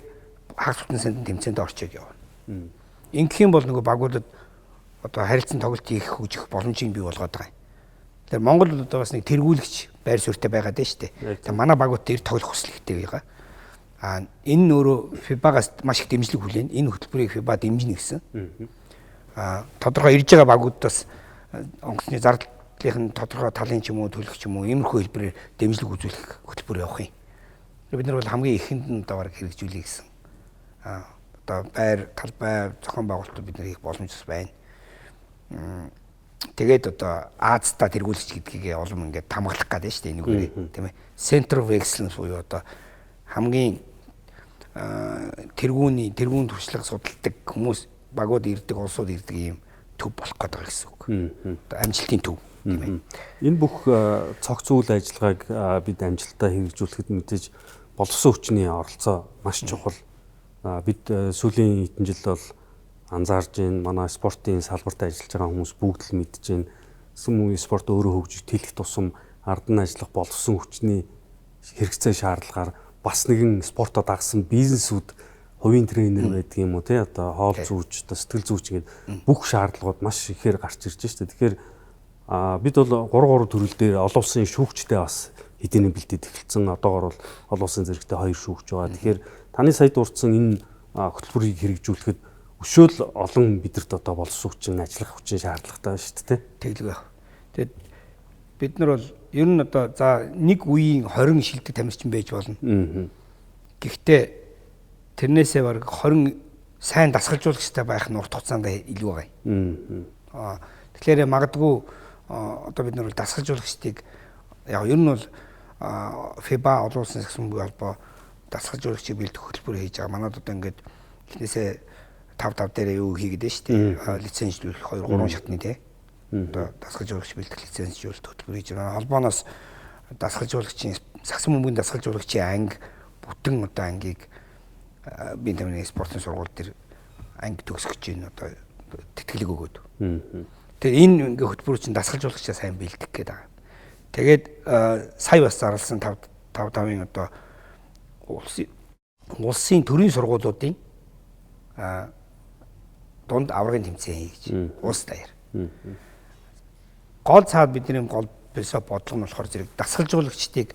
хагас бүтэн сандын тэмцээнд орчоод явна. Ингэх юм бол нөгөө багуудад одоо харилцан тоглолт хийх хөгжих боломжийг бий болгоод байгаа юм. Тэгэхээр Монгол одоо бас нэг тэргүүлэгч байр суурьтай байгаад байна шүү дээ. Тэгэхээр манай багууд дээр тоглох хүсэл ихтэй байгаа. Энэ нь өөрөө FIBA-гаас маш их дэмжлэг хүлээн. Энэ хөтөлбөрийг FIBA дэмжинэ гэсэн. Тодорхой ирж байгаа багууд бас онгоцны зардлын тодорхой талын ч юм уу төлөх ч юм уу иймэрхүү хэлбэрээр дэмжлэг үзүүлэх хөтөлбөр явах юм. Бид нар бол хамгийн ихэнд нь одоо бараг хэрэгжүүлэе гэсэн. Одоо байр талбай зохион байгуулалтууд бид нар хийх боломж бас байна. Тэгээд одоо Азта тэргүүлэгч гэдгийг улам ингээд тамгалах гэдэг нь шүү дээ энүүгээрээ, тийм ээ. Center of Excellence буюу одоо хамгийн тэргүүний тэргүүн туршлага судалдаг хүмүүс багууд ирдэг, улсууд ирдэг ийм төв болох гээд байгаа гэсэн үг. Одоо амжилтын төв, тийм ээ. Энэ бүх цогц үйл ажиллагааг бид амжилттай хэрэгжүүлэхэд мэдээж боловсон хүчний оролцоо маш чухал. Бид сүүлийн хэдэн жил бол анзаарж байна. Манай спортын салбарт ажиллаж байгаа хүмүүс бүгд л мэдж байна. Сүүлийн спорт өөрөө хөгжиж тэлэх тусам ард нь ажиллах боловсон хүчний хэрэгцээ шаардлагаар бас нэгэн спортоо дагсан бизнесүүд, хувийн тренер байдаг юм уу, тий, одоо хоол зүйч, одоо сэтгэл зүйч гээд бүх шаардлагууд маш ихээр гарч ирж штэ. Тэгэхээр бид бол 3 3 төрөл дээр олон улсын шүүгчтэй бас хэдийнэ бэлдээд эхэлсэн. Одоогор бол олон улсын зэрэгтэй 2 шүүгч байгаа. Тэгэхээр таны сая дурдсан энэ хөтөлбөрийг хэрэгжүүлэхэд өшөөл олон бидэрт одоо боловсон хүчин, ажиллах хүчин шаардлагатай шүү дээ. Тэглэг байх. Тэгээд бид нар бол ер нь одоо за нэг үеийн 20 шилдэг тамирчин байж болно. Гэхдээ тэрнээсээ бараг 20 сайн дасгалжуулагчтай байх нь урт хугацаанд илүү байгаа юм. Тэгэхээр магадгүй одоо бид нар бол дасгалжуулагчдыг яг ер нь бол FIBA олон улсын сагсан бөмбөгийн холбоо дасгалжуулагчийг бэлдэх хөтөлбөр хийж байгаа. Манад одоо ингээд эхнээсээ 5 5 дээрээ юу хийгээд байна шүү дээ. Лицензлүүлэх 2 3 шатны, тий. Одоо дасгалжуулагч бэлдэх лицензжүүлэлт хөтөлбөр хийж байгаа. Холбооноос дасгалжуулагчийн, сагсан бөмбөгийн дасгалжуулагчийн анги, бүтэн одоо ангийг биеийн тамирын спортын сургууль дээр анги төгсгөж байна, одоо тэтгэлэг өгөөд. Тэгээ энэ ингээ хөтөлбөр чинь дасгалжуулагчаа сайн бэлдэх гээд байгаа. Тэгээд сая бас зарласан 5 5 5-ын одоо улсын төрийн сургуулиудын дунд аваргын тэмцээн хий гэж улс даяар. Гол цаад бидний гол философи бодлого нь болохоор зэрэг дасгалжуулагчдыг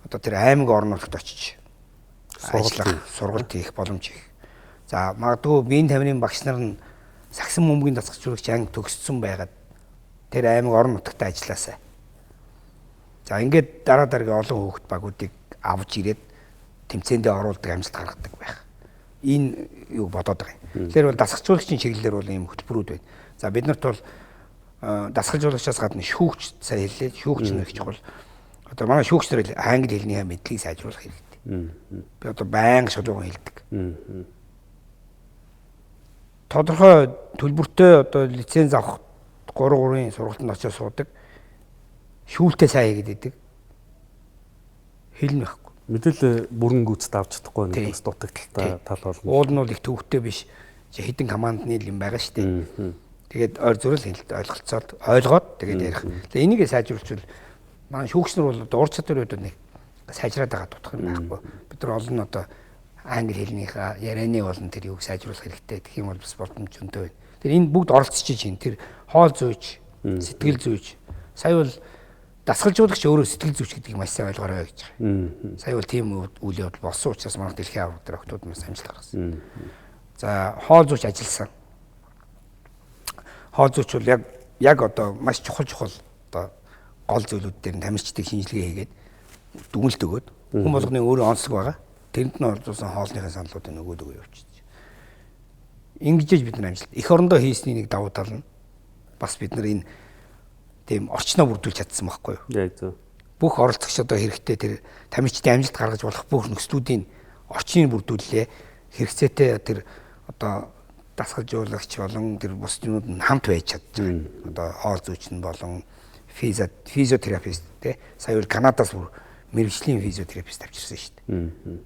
одоо тэр аймаг орон нутагт очиж ажиллах, сургалт хийх боломж их. За магадгүй биеийн тамирын багш нар нь сагсан бөмбөгийн дасгалжуулагч анги төгссөн байгаад тэр аймаг орон нутагт ажилласаа. За ингээд дараа дараагийн олон хүүхэд багуудыг авч ирээд тэмцээндээ оруулдаг, амжилт гаргадаг байх. Энэ юг бодоод байгаа юм. Тэгэхээр бол дасгалжуулагчийн чиглэлээр бол ийм хөтөлбөрүүд байна. За бид нарт бол дасгалжуулагчаас гадна шүүгч, сая хэллээ. Шүүгч нар их чухал. Одоо манай шүүгч нар англи хэлний мэдлэгийг сайжруулах хэрэгтэй. Би одоо байнга шулуухан хэлдэг. Тодорхой төлбөртэй одоо лиценз авах 3 3-ын сургалтанд очиж суудаг. Шүүлтээ сайн хийгээд идэг. Хэл нь байхгүй. Мэдээлэл бүрэн гүйцэд авч чадахгүй нэг бас дутагдaltaй тал болно. Уул нь бол их төвөгтэй биш. Хэдэн командны л юм байгаа шүү дээ. Тэгээд ойр зүрэл хэлд ойлголцоод ойлгоод тэгээд ярих. Тэгээд энийг сайжруулчвал манай шүүгч нар бол одоо ур чадварын хувьд нэг сайжраад байгаа дутах юм байхгүй. Бид нар олон одоо англи хэлнийхаа ярианы болон тэр юг сайжруулах хэрэгтэй. Тэгэх юм бол бас боломж зөндөө байна. Тэр энэ бүгд оролцож чинь тэр хоол зүйч, сэтгэл зүйч. Сая бол дасгалжуулагч өөрөө сэтгэл зүйч гэдгийг маш сайн ойлгоорой гэж байгаа. Сая бол тийм үйл явдал болсон учраас манай дэлхийн аварга дээр охтууд маш амжилт гаргасан. За хоол зүйч ажилласан. Хоол зүйч бол яг одоо маш чухал одоо гол зүйлүүд дээр тамирчдыг шинжилгээ хийгээд дүгнэлт өгөөд хүн болгоны өөрөө онцлог байгаа. Тэрэнд нь оролцуулсан хоолныхаа саналуудыг нөгөөд өгөө явчихж. Ингэж бид нар амжилт. Эх орондоо хийсний нэг давуу тал нь бас бид нар энэ тийм орчноо бүрдүүлж чадсан байхгүй юу? Яг зөв. Бүх оролцогч одоо хэрэгтэй тэр тамирчдын амжилт гаргаж болох бүх нөхцлүүдийн орчныг бүрдүүллээ. Хэрэгцээтэй тэр одоо дасгалжуулагч болон тэр бус юмуд нь хамт байж чадж байгаа. Одоо хоол зүйч нь болон физиотерапевт, тий. Сая бол Канадаас бүр мэргэжлийн физиотерапевт авчирсан шүү дээ.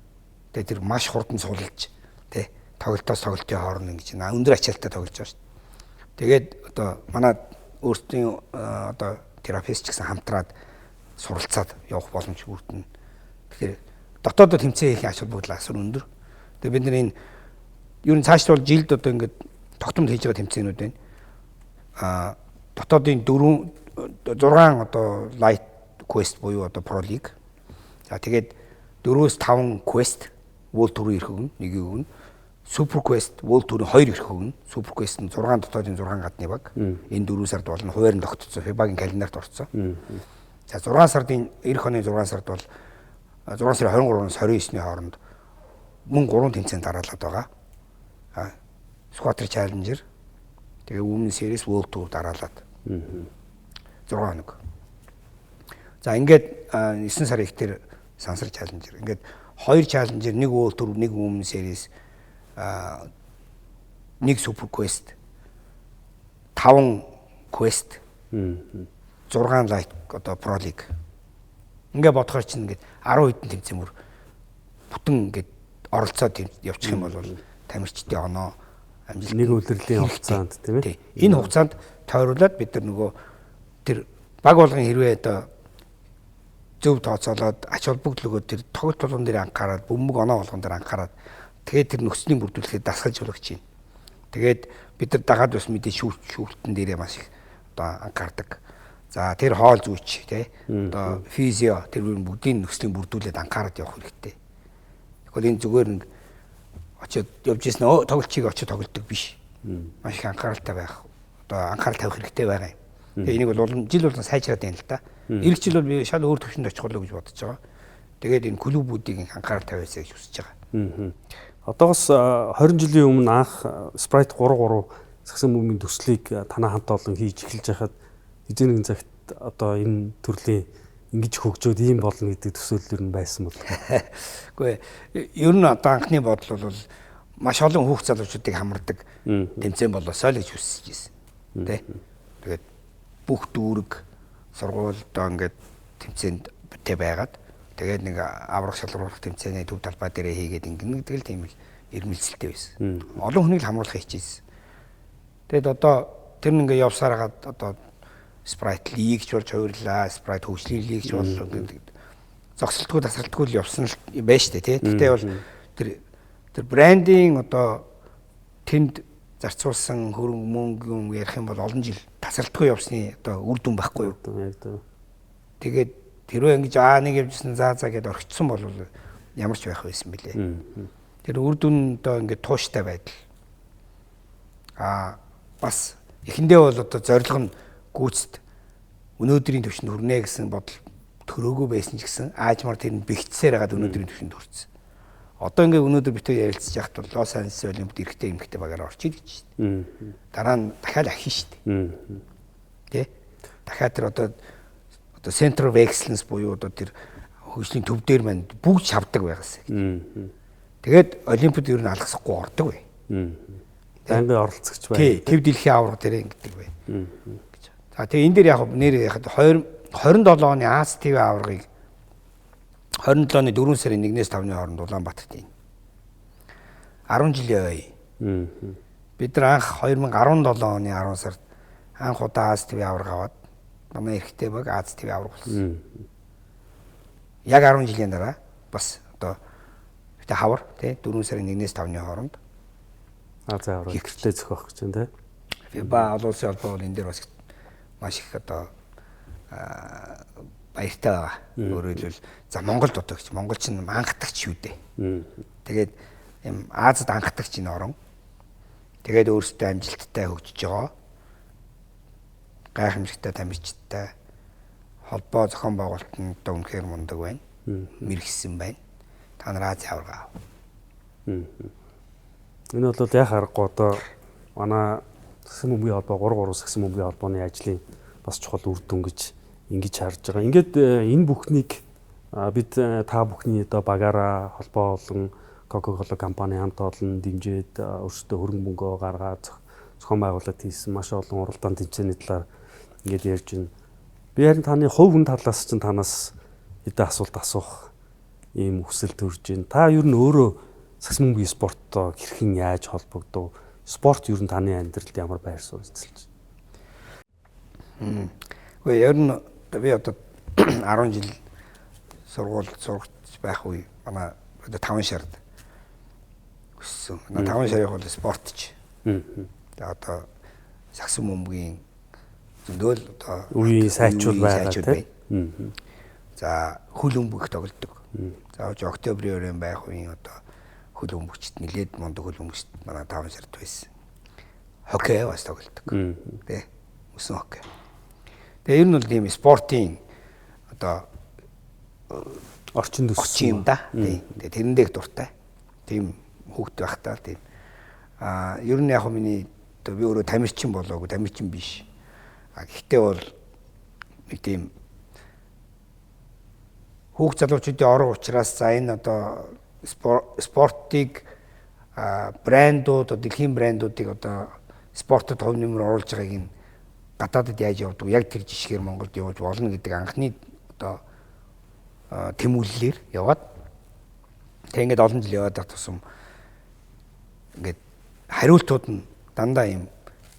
Тэгээ тэр маш хурдан суулж, тий, тоглолтоос тоглолтын хооронд ингэж өндөр ачаалттай тоглож байгаа шүү дээ. Тэгээд одоо манай өөрсдийн одоо терапевт ч гэсэн хамтраад суралцаад явах боломж бүрдэнэ. Тэгэхээр дотоодод тэмцээн хийх ач холбогдол асар өндөр. Тэгээ бид нар энэ ер нь цаашд бол жилд одоо ингээд тогтмол хийж байгаа тэмцээнүүд байна. Дотоодын 4 6 одоо light quest буюу одоо pro league. За тэгээд 4-5 quest World Tour эрх өгнө, нэгийг өгнө. Super Quest World Tour-ын 2 эрх өгнө. Super Quest нь 6 дотоодын 6 гадны баг. Энэ 4 сард бол хуваар нь тогтцсон. FIBA-гийн календарт орцсон. За 6 сардын эх оны 6 сард бол 6 сарын 23-наас 29-ний хооронд мөн 3 тэмцээн дараалаад байгаа. Squatter Challenger, тэгээ Women's Series, World Tour дараалаад. 6 хоног. За ингээд 9 сарын их тэр сансар Challenger. Ингээд 2 Challenger, 1 World Tour, 1 Women Series, 1 Super Quest, 5 Quest, 6 Light одоо Pro League. Ингээ бодохоор чинь ингээд 10 хэдэн тэмцээн мөр бүтэн ингээд оролцоод явчих юм бол тамирчдын оноо амжилт нэг үлрэлийн хугацаанд тийм ээ. Энэ хугацаанд тойруулаад бид нар нөгөө тэр баг болгон хэрвээ одоо зөв тооцоолоод ач холбогдол өгөөд тэр тоглолт болгон дээр анхаарал, бөмбөг оноо болгон дээр анхаарал тэгээд тэр нөхцөлийн бүрдүүлэхэд дасгалж болгож байна. Тэгээд бид нар дагаад бас мэдээ шүүлтэн дээрээ маш их одоо анхаардаг. За тэр хоол зүйч тий одоо физио тэр бүгдийн нөхцөлийн бүрдүүлээд анхаарал явах хэрэгтэй. Тэгвэл энэ зүгээр нэг очиод явж ирсэн тоглолчийг очиод тоглодог биш. Маш их анхааралтай байх. Одоо анхаарал тавих хэрэгтэй байгаа юм. Тэгээ энийг бол улам жил болгон сайжраад байна л да. Ирэх жил бол би шал өөр төвшөнд очих болоо гэж бодож байгаа. Тэгээд энэ клубүүдийг анхаарал тавиасаа гэж хүсэж байгаа. Одоогоос 20 жилийн өмнө анх Sprite 3-3 сагсан бөмбөгийн төслийг танай хамт олон хийж эхэлж байхад хэзээ нэгэн цагт одоо энэ төрлийн ингэж хөгжөөд ийм болно гэдэг төсөөлөл ер нь байсан бол. Үгүй ер нь одоо анхны бодол бол маш олон хүүхд залуучуудыг хамардаг тэмцээн болоосоо л гэж хүсэж байсан. Тэ. Тэгээд бүх дүүрэг сургууль одоо ингээд тэмцээнд тэ байгаад тэгээд нэг аврах шалруулах тэмцээний төв талбай дээрээ хийгээд ингэнэ гэдэг л тийм л ирмэлцэлтэй байсан. Олон хүнийг л хамруулах хичээсэн. Тэгээд одоо тэр нь ингээд явсаар хагаад одоо Sprite League ч болж хувирлаа, Sprite хөгжлийн лиг ч боллоо гэдэг. Зогсолтгүй тасралтгүй л явсан л байна шүү дээ, тий. Гэтэ бол тэр брендинг одоо тэнд зарцуулсан хөрөнгө мөнгө юм ярих юм бол олон жил тасралтгүй явсны одоо үр дүн байхгүй юу? Тэгээд тэрөө ингэж нэг явжсэн заа гэдээ орхицсан бол ямар ч байх байсан бэлээ. Тэр үр дүн одоо ингэж тууштай байдал. Бас эхэндээ бол одоо зорилго нь гүйцэд өнөөдрийн түвшинд хүрнэ гэсэн бодол төрөөгүй байсан ч гэсэн аажмаар тэр нь бэгцсээр хагаад өнөөдрийн түвшинд хүрсэн. Одоо ингээ өнөөдөр бид хоёр ярилцж байхад бол Лос Анжелес Олимпиад эрэгтэй эмэгтэй багаар орчих гэж шүү дээ. Дараа нь дахиад ахин шүү дээ. Тэ? Дахиад тэр одоо Center of Excellence буюу одоо тэр хөгжлийн төв дээр маань бүгд шавдаг байгаасаа гэж. Тэгээд Олимпиад ер нь алгасахгүй ордог бай. Байнгын оролцогч бай. Тий, төв дэлхийн аварга дээр ингэдэг бай. За тэгээ энэ дээр яг нэр яхад 27 оны Аз ТV аваргыг 27 оны 4 сарын 1-ээс 5-ны хооронд Улаанбаатарт ийн. 10 жилийн ой. Бид нар анх 2017 оны 10 сард анх удаа Аз ТV аварга аваад манай эрэгтэй баг Аз ТV аварга болсон. Яг 10 жилийн дараа бас одоо битэ хавар тий 4 сарын 1-ээс 5-ны хооронд Аз аварга гэртээ зохиох гэж байна тий. FIBA олон улсын холбоо бол энэ дээр бас маш их одоо баяртай байгаа. Өөрөөр хэлбэл за Монголд одоо гэж Монгол чинь анхдагч шүү дээ. Тэгээд юм Азад анхдагч энэ орон. Тэгээд өөрсдөө амжилттай хөгжиж байгаа. Гайхамшигтай тамирчидтай холбоо зохион байгуулалт нь одоо үнэхээр мундаг байна. Мэргэсэн байна. Та нар Аз аварга ав. Энэ бол яг аргагүй одоо манай сагсан бөмбөгийн холбоо 3-3 сагсан бөмбөгийн холбооны ажлын бас чухал үр дүн гэж ингэж харж байгаа. Ингээд энэ бүхнийг бид та бүхний одоо багаараа холбоо болон Coca-Cola компани хамт олон дэмжиж өөрсдөө хөрөнгө мөнгөө гаргаад зохион байгуулалт хийсэн маш олон уралдаан тэмцээний талаар ингээд ярьж байна. Би харин таны хувь хүн талаас чинь танаас хэдэн асуулт асуух ийм хүсэл төрж байна. Та ер нь өөрөө сагсан бөмбөгийн спорттой хэрхэн яаж холбогдов? Спорт ер нь таны амьдралд ямар байр суурь эзэлж байна? Үгүй ер нь би одоо 10 жил сургууль сурагч байх үе манай одоо 5 шард өссөн. Манай 5 шарын бол спортч. Тэгээ одоо сагсан бөмбөгийн зөндөл одоо үеийн сайчууд байгаа тийм. За хөл бөмбөг тоглодог. За октябрийн өрөөнд байх үеийн одоо хөл бөмбөгчд нэлээд мундаг хөл бөмбөгчд манай 5 шард байсан. Хоккей бас тоглодог. Тэ. Мөсөн хоккей. Тэгээ ер нь бол тийм спортын одоо орчинд өссөн юм да. Тийм. Тэгээ тэрэндээ их дуртай. Тийм хүүхэд байхдаа тийм. Ер нь яг миний одоо би өөрөө тамирчин болоогүй, тамирчин биш. А гэхдээ бол нэг тийм хүүхд залуучуудын орон учраас за энэ одоо спортыг брэндүүд, дэлхийн брэндүүдийг одоо спортод хувь нэмэр оруулж байгааг нь гадаадд яаж явдаг, яг тэр жишгээр Монголд явуулж болно гэдэг анхны одоо тэмүүллээр яваад тэг ингээд олон жил яваад байх тусам ингээд хариултууд нь дандаа юм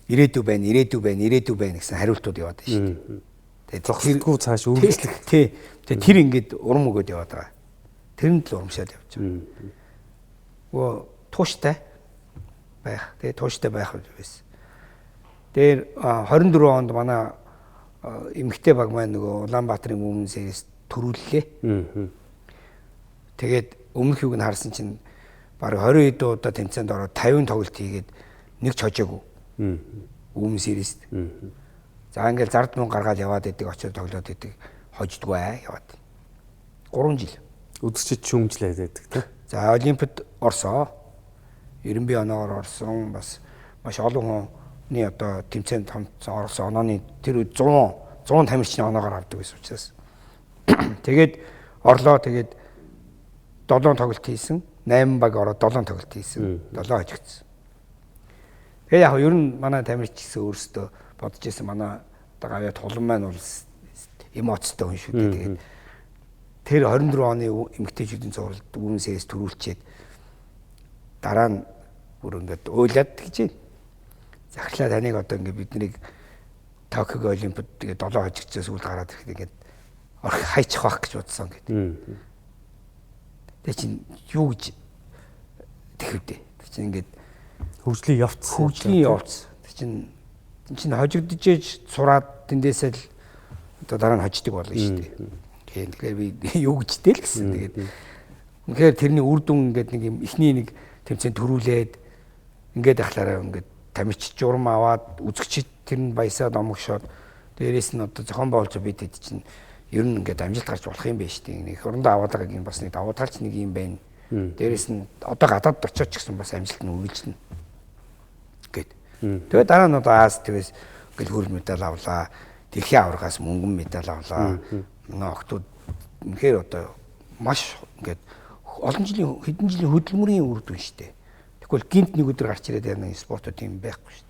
ирээдүй байна, ирээдүй байна, ирээдүй байна гэсэн хариултууд яваад байна шүү дээ. Тэгээд зогсдоггүй цааш үргэлжлэх. Тий. Тэгээд тэр ингээд урам өгөөд яваад байгаа. Тэрэнд л урамшаад явж байгаа. Нөгөө тууштай байх. Тэгээд тууштай байх байсан. Тэр 24 онд манай эмэгтэй баг маань нөгөө Улаанбаатарын Women's Series төрүүллээ. Тэгээд өмнөх юуг нь харсан чинь бараг 20 хэдэн удаа тэмцээнд ороод 50 тоглолт хийгээд нэг ч хожоогүй. Women's Series. За ингээл зард мөнгө гаргаад яваад идэг, очиод тоглоод идэг, хождгоо яваад. 3 жил. Үзэгчид шүүмжлээд байдаг тий. За Олимпиад орсон. 91 оноогоор орсон. Бас маш олон хүний одоо тэмцээнд хамтсан орсон. Онооны тэр үед 100 тамирчны оноогоор авдаг байсан учраас. Тэгээд орлоо, тэгээд 7 тоглолт хийсэн. 8 баг ороод 7 тоглолт хийсэн. 7 хожигдсон. Тэгээ яг ер нь манай тамирч гэсэн өөрсдөө бодож ирсэн, манай одоо гавьяа тулан маань бол эмоцтой хүн шүү дээ. Тэгээд тэр 24 оны эмэгтэйчүүдийн цувралд Women's Series төрүүлчихэд дараа нь бүр ингээд уйлаад гэж байна. Захирлаа таныг одоо ингээд бид нарыг Токио Олимпиад тэгээд 7 хожигдсоос үл гараад ирэхэд ингээд орхи хайчих байх гэж бодсон гэдэг. Тэгээ чинь юу гэж тэхвдээ. Тэр чинь ингээд хөгжлийн явц. Хөгжлийн явц. Тэр чинь чинь хожигдож сураад тэндээсээ л одоо дараа нь хождог болно шүү дээ. Тэгэхээр би юу гэжтэй л гэсэн. Тэгээд үнэхээр тэрний үр дүн ингээд нэг юм эхний нэг тэмцээн төрүүлээд ингээд ахлаараа ингээд тамирч журам аваад үзэгчид тэр нь баясаад омгшоод дээрээс нь одоо зохион байгуулж бид хэд чинь ер нь ингээд амжилт гарч болох юм байна шүү дээ. Нэг орондоо аваад байгааг нь бас нэг давуу талч нэг юм байна. Дээрээс нь одоо гадаадд очиод ч гэсэн бас амжилт нь үргэлжлэнэ гэд. Тэгээд дараа нь одоо Аз твээс ингээл хөрөл медаль авлаа. Дэлхийн аваргаас мөнгөн медаль авлаа. Манай охтууд үнэхээр одоо маш ингээд олон жилийн хэдэн жилийн хөдөлмөрийн үр дүн шүү дээ. Тэгвэл гинт нэг өдөр гарч ирээд яана спортод тийм байхгүй шүү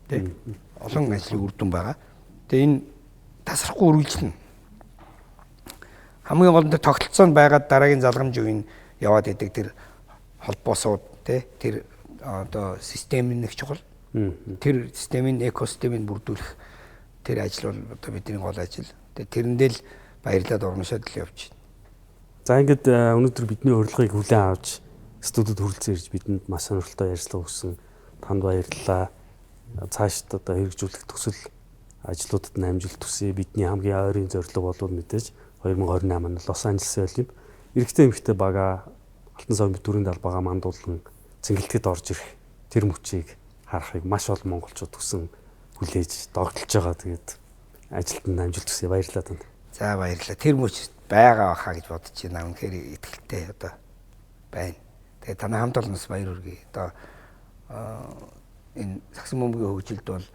дээ. Тэ? Олон ажлын үр дүн байгаа. Тэгээ энэ тасрахгүй үргэлжлэнэ. Хамгийн гол нь тогтолцоо нь байгаад дараагийн залгамж үеийн яваад идэг тэр холбоосууд тэ тэр одоо систем нь нэг чухал. Тэр системийн экосистемийг бүрдүүлэх тэр ажил бол одоо бидний гол ажил. Тэгээ тэрэндээ л баярлаад урамшаад л явж байна. За ингээд өнөөдөр бидний урилгыг хүлээн авч студид хүрэлцэн ирж бидэнд маш сонирхолтой ярилцлага өгсөн танд баярлалаа. Цаашд одоо хэрэгжүүлэх төсөл ажлуудад нь амжилт хүсье. Бидний хамгийн ойрын зорилго бол мэдээж 2028 онд Лос Анжелесын Олимп эрэгтэй эмэгтэй бага Алтан савын төрийн далбагаа мандуулан цэнгэлтэд орж ирэх тэр мөчийг харахыг маш олон монголчууд хүсэн хүлээж догдолж байгаа. Тэгээд ажилд нь амжилт хүсье. Баярлалаа танд. За баярлалаа. Тэр мөч байгаа баха гэж бодож байна. Үнэхээр итгэлтэй одоо байна. Тэгээд танай хамт олноос баяр хүргэе. Одоо энэ сагсан бөмбөгийн хөгжилд бол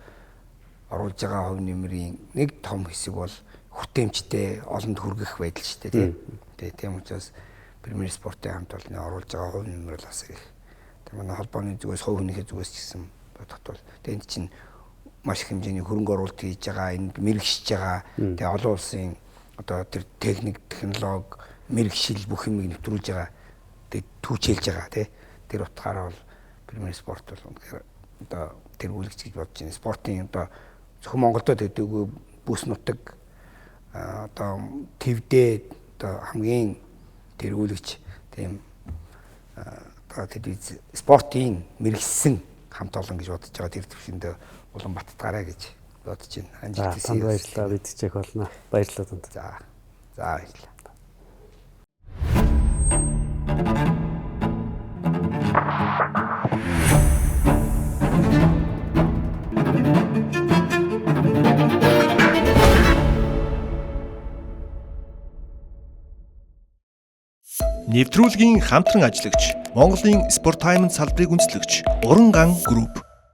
оруулж байгаа хувь нэмрийн нэг том хэсэг бол хүртээмжтэй олонд хүргэх байдал шүү дээ, тийм. Тэгээ тийм учраас Premier Sport-ын хамт олонны оруулж байгаа хувь нэмэр бол бас их. Тэгээ манай холбооны зүгээс хувь хүнийхээ зүгээс ч гэсэн бодоход бол тэгээ энд чинь маш их хэмжээний хөрөнгө оруулалт хийж байгаа, энд мэрэгшиж байгаа. Тэгээ олон улсын одоо тэр техник, технологи, мэрэгшил бүх юмыг нэвтрүүлж байгаа. Тэгээ түүчээлж байгаа, тий. Тэр утгаараа бол Premier Sport бол үнэхээр одоо тэр үлгэж гэж бодож байна. Спортын одоо зөвхөн Монголдо төдийгүй бүс нутаг одоо твдээ одоо хамгийн тэргүүлэгч тийм одоо телевиз спортын мэрэгсэн хамт олон гэж бодож байгаа. Тэр төвшөндөө улам баттгаарай гэж бодож байна. Амжилт хүсье. Танд баярлалаа. Бид чих болно. Баярлалаа танд. За. За баярлалаа. Нэвтрүүлгийн хамтран ажиллагч Монголын Спортаймн салбарыг үндэслэгч Уран ган групп.